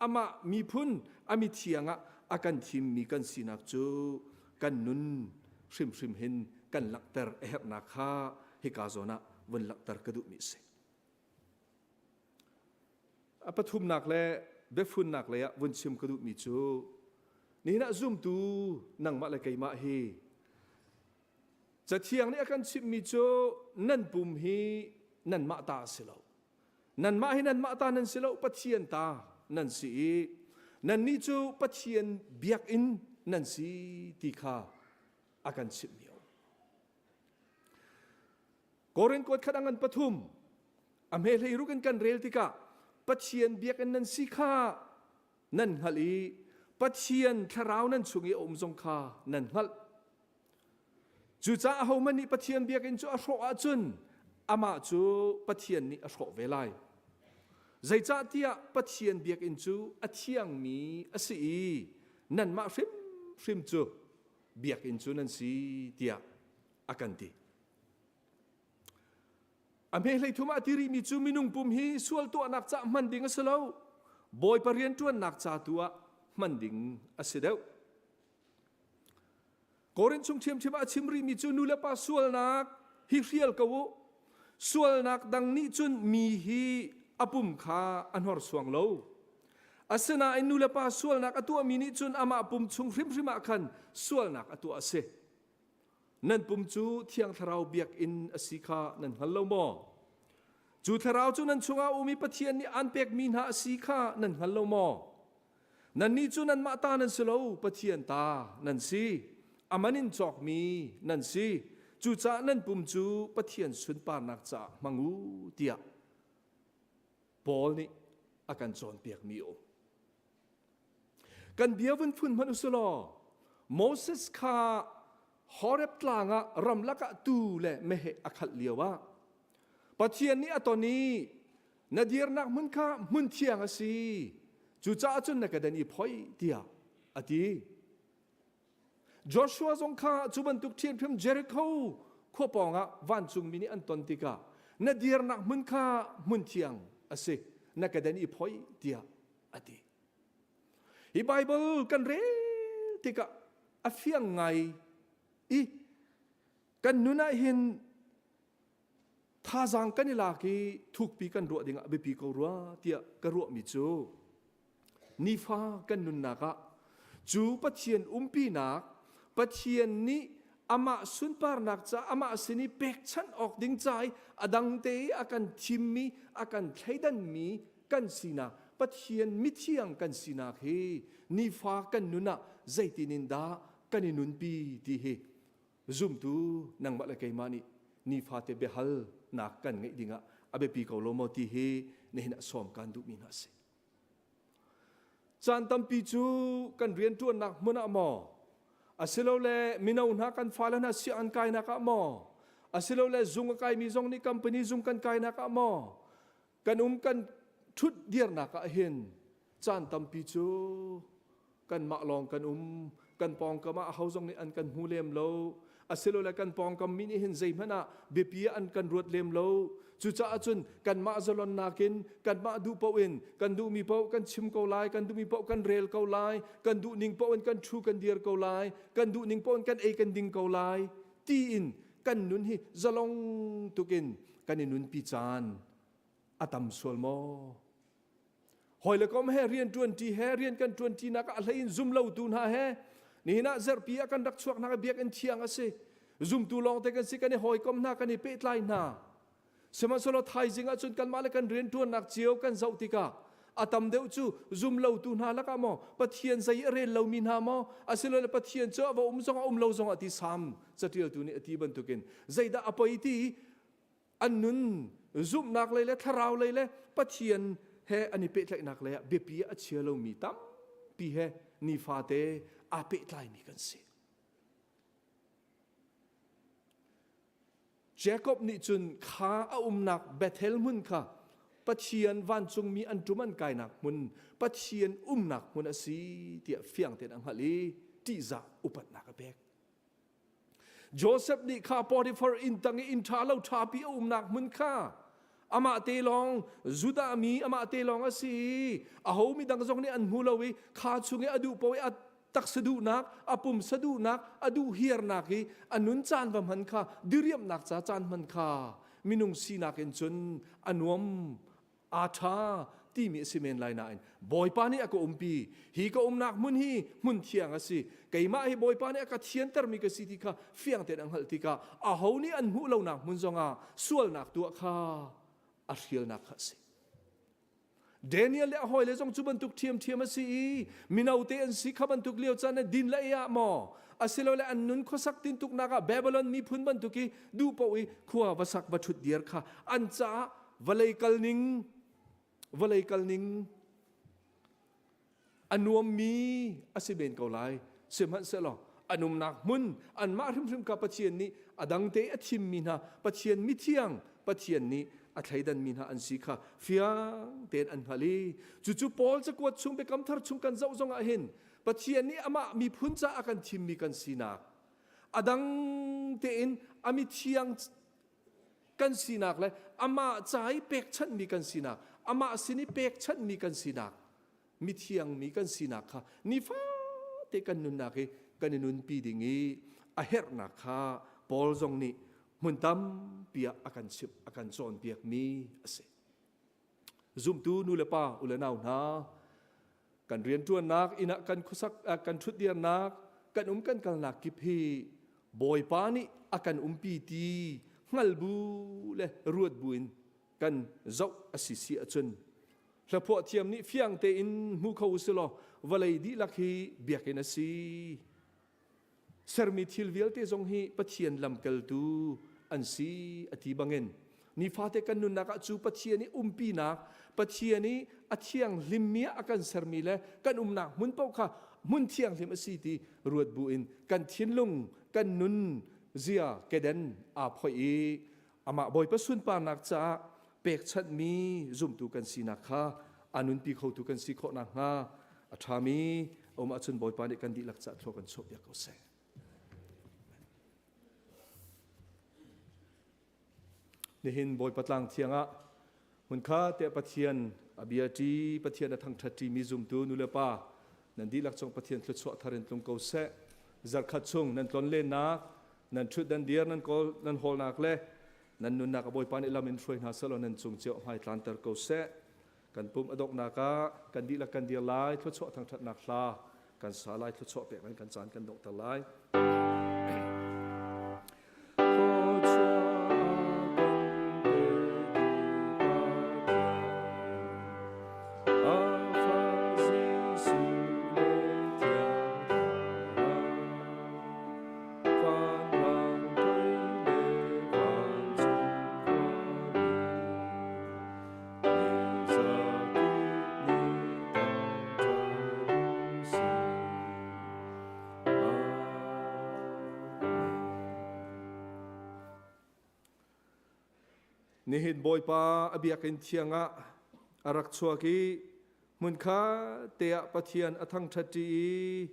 amah miphun a mithiang ah a kan thimmi kan sinak cu kan nun hrimhrim hin kan langhter a herhnak kha hika zawn ah vun langhter ka duhmi a si. A pathumnak le biafunnak lei ah vun chim ka duhmi cu nihin ah zumtu nangmah le keimah hi Cathiang nih a kan chimhmi cu nan pum hi nanmah ta a si lo. Nanmah hi nanmah ta nan si lo, Pathian ta nan si i nannih cu Pathian biakinn nan si ti kha a kan chimhmi a um. Korin kuat khat angan pathum a hme hlei ruk in kan rel tikah Pathian biakinn nan si kha nan hngalh i Pathian thlarau nan chung i a um zong kha nan hngalh. Cucaah ahohmanh nih Pathian biakinn cu a hrawh ahcun amah cu Pathian nih a hrawh ve lai. Zeicahtiah Pathian biakinn cu a thiangmi a si i nanmah hrimhrim cu biakinn cu nan si tiah a kan ti. A hme hleithum ah ti rihmi cu minung pum hi sual tuahnak ca hman ding a si lo. Bawipa rianṭuannak ca tu ah hman ding a si deuh. Korin chung ṭhiamṭhiam ah a chim rihmi cu nu le pa sualnak hi hrial ko u. Sualnak dang nih cun mi hi a pum kha a hnorsuang lo. Asinain nu le pa sualnak a tuahmi nih cun amah pum chung hrimhrim ah khan sualnak a tuah a si. Nan pum cu Thiang Thlarau biakinn a si kha nan hngal lo maw? Cu Thlarau cu nan chungah um i Pathian nih aan pekmi hna a si kha nan hngal lo maw? Nannih cu nanmah ta nan si lo, Pathian ta nan si. A man in cawkmi nan si. Cucaah nan pum cu Pathian sunparnak caah hmang u tiah Paul nih a kan cawnpiakmi a um. Kan bia vun phun hmanh u law Moses kha Horeb tlang ah ramlak ah tuu le meheh a khalh lio ah Pathian nih a ton i na dirnak hmun kha hmun thiang a si cucaah cun na kedan i phoi tiah a ti. Joshua zong kha cu bantuk ṭhiamṭhiam Jericho khua pawngah vancungmi nih an ton tikah na dirnak hmun kha hmun thiang a si na kedan i phoi tiah a ti. Hi Baibal kan rel tikah a fiang ngai i kan nun ah hin thazaang kan i lak i thukpi kan ruah dingah biapi ko rua tiah ka ruahmi cu nifa kan nunnak ah cu Pathian umpinak Pathian nih amah sunparnak ca amah sin i pekchanh awk ding ca i a dang te i a kan thimmi a kan thleidanmi kan sinak Pathian mithiang kan sinak hi nifa kan nun ah zeitin in dah kan i nunpi ti hi zumtu nangmah le keimah nih nifate biahalnak kan ngeih dingah a biapi ko lo maw ti hi nihin ah sawm kan duhmi hna a si. Caan tampi cu kan rianṭuannak hmun ah maw asilole mino hna kan fale hna sianginn kainak ah maw asilole zung a kaimi zong nih company zung kan kainak ah maw kan um kan ṭhut dirnak ah hin caan tampi cu kanmah lawng kan um kan pawngkam ah aho zong nih an kan hmu lem lo asilole kan pawngkam mi nih hin zeihmanh ah biapi ah an kan ruat lem lo cucaah cun kanmah zalonnak in kanmah duh paoh in kan duhmi paoh kan chim ko lai kan duhmi paoh kan rel ko lai kan duh ning paoh in kan ṭhu kan dir ko lai kan duh ning paoh in kan ei kan ding ko lai tiin kan nun hi zalong tukin kan i nunpi caan a tam sual maw? Hawi le kom he rian ṭuanṭi he rian kan ṭuanṭinak ah a hlei in zum lotu hna he nihin ah zarhpi ah kan rak chuak hna biakinn thiang a si. Zumtu lawngte kan si kan i hawikom hna kan i pehtlai hna. Sihmanhsehlaw thaizing ahcun kanmah le kan rianṭuannak cio kan zoh tikah a tam deuh cu zum lotu hna lakah maw Pathian zei a rel lomi hna maw asilole Pathian cu a va um zong a um lo zong ah ti Salm caṭialtu nih a ti bantukin zeidah a poi ti an nun zumhnak lei le thlarau lei le Pathian he an i pehtlaihnak lei ah biapi a chia lomi tampi he nifate aa pehtlaimi kan si. Jacob nih cun kha a umnak Bethel hmun kha Pathian vancungmi an ṭum an kainak hmun, Pathian umnak hmun a si tiah fiang tein a hngalh i ṭihzah upatnak a pek. Joseph nih kha Potiphar inn tang i inn ṭha lo ṭhapi a umnak hmun kha amah te lawng Judah mi amah te lawng a si i aho mi dang zong nih an hmu lo i kha chung i a duh paoh i a taksa duhnak a pumsa duhnak a duh hiarnak i a nun caan va hman kha diriamnak ca caan hman kha minung sinak in cun a nuam aa ṭha timi a si men lai nain Bawipa nih a ka umpi hi ka umnak hmun hi hmun thiang a si keimah hi Bawipa nih a ka thiantermi ka si ti kha fiang tein a hngalh tikah aho nih an hmuh lonak hmun zongah sualnak tuah kha a hrialnak kha a si. Daniel le a hawile zong cu bantuk ṭhiamṭhiam a si i mino te an si kha bantuk lio caan ah din le ei ah maw asilole an nun khuasak tintuknak ah Babylon miphun bantuk i duh paoh i khua va sak va ṭhut dir kha an caah vawlei kal ning vawlei kal ning a nuammi a si men ko lai sihmanhsehlaw an umnak hmun anmah hrimhrim kha Pathian nih a dangte a thimmi hna Pathian mithiang Pathian nih a thleidanmi hna an si kha fiang tein an hngalh i cucu Paul cakuat chung Biakam Thar chung kan zoh zongah hin Pathian nih amah miphun caah a kan thimmi kan sinak a dang tein a mithiang kan sinak le amah ca i pekchanhmi kan sinak amah sin i pekchanhmi kan sinak mithiang mi kan sinak kha nifate kan nunnak hi kan i nunpi ding i a herhnak kha Paul zong nih hmun tampi ah a kan chimh a kan cawnpiakmi a si. Zumtu nu le pa u le nau hna kan rianṭuannak inn ah kan khuasak kan ṭhutdirnak kan um kan kalnak kip hi Bawipa nih a kan umpi ti hngal bu le ruat bu in kan zoh a si si ahcun hlaphuah thiam nih fiang tein hmu kho usilaw vawlei dihlak hi biakinn a si. Sermi thil vialte zong hi Pathian lamkaltu an si a ti bangin nifate kan nunnak ah cu Pathian i umpinak Pathian i a thianghlimmi ah a kan sermi le kan umnak hmun paoh kha hmun thianghlim a si ti ruat bu in kan thinlung kan nun zia keden aa phoih i amah Bawipa sunparnak caah pekchanhmi zumtu kan sinak kha a nunpi khotu kan si khawh nakhnga a ṭhami a um ahcun Bawipa nih kan dihlak caah thlua kan chuahpiak ko seh. Nihin Bawipa tlang thiang ah hmunkha te Pathian a bia ṭi Pathian a thangṭhat ṭimi zumtu nulepa nan dihlak cung Pathian thluachuah thar in tlung ko seh. Zarkhat chung nan tlon lennak nan ṭhut nan dir nan kawl nan hawlnak le nan nunnak a Bawipa nih lam in hruai hna seh law nan cung cio hmai tlanter ko seh. Kan pum a donghnak ah kan dihlak kan dir lai thluachuah thangṭhatnak hla kan sa lai thluachuah pek in kan caan kan donghter lai. Nihin Bawipa a biakinn thiang ah a rak chuak i hmunkha te ah Pathian a thangṭhat i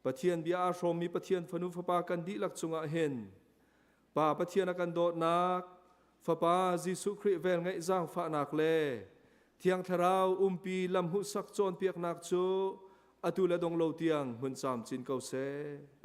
Pathian bia aa hrawmmi Pathian fanu fapa kan dihlak cungah hin Pa Pathian a kan dawtnak, Fapa Jesuh Khrih velngeih zaangfahnak le Thiang Thlarau umpi lamhmuhsak cawnpiaknak cu atu le dong lo tiang hmun camcin ko seh.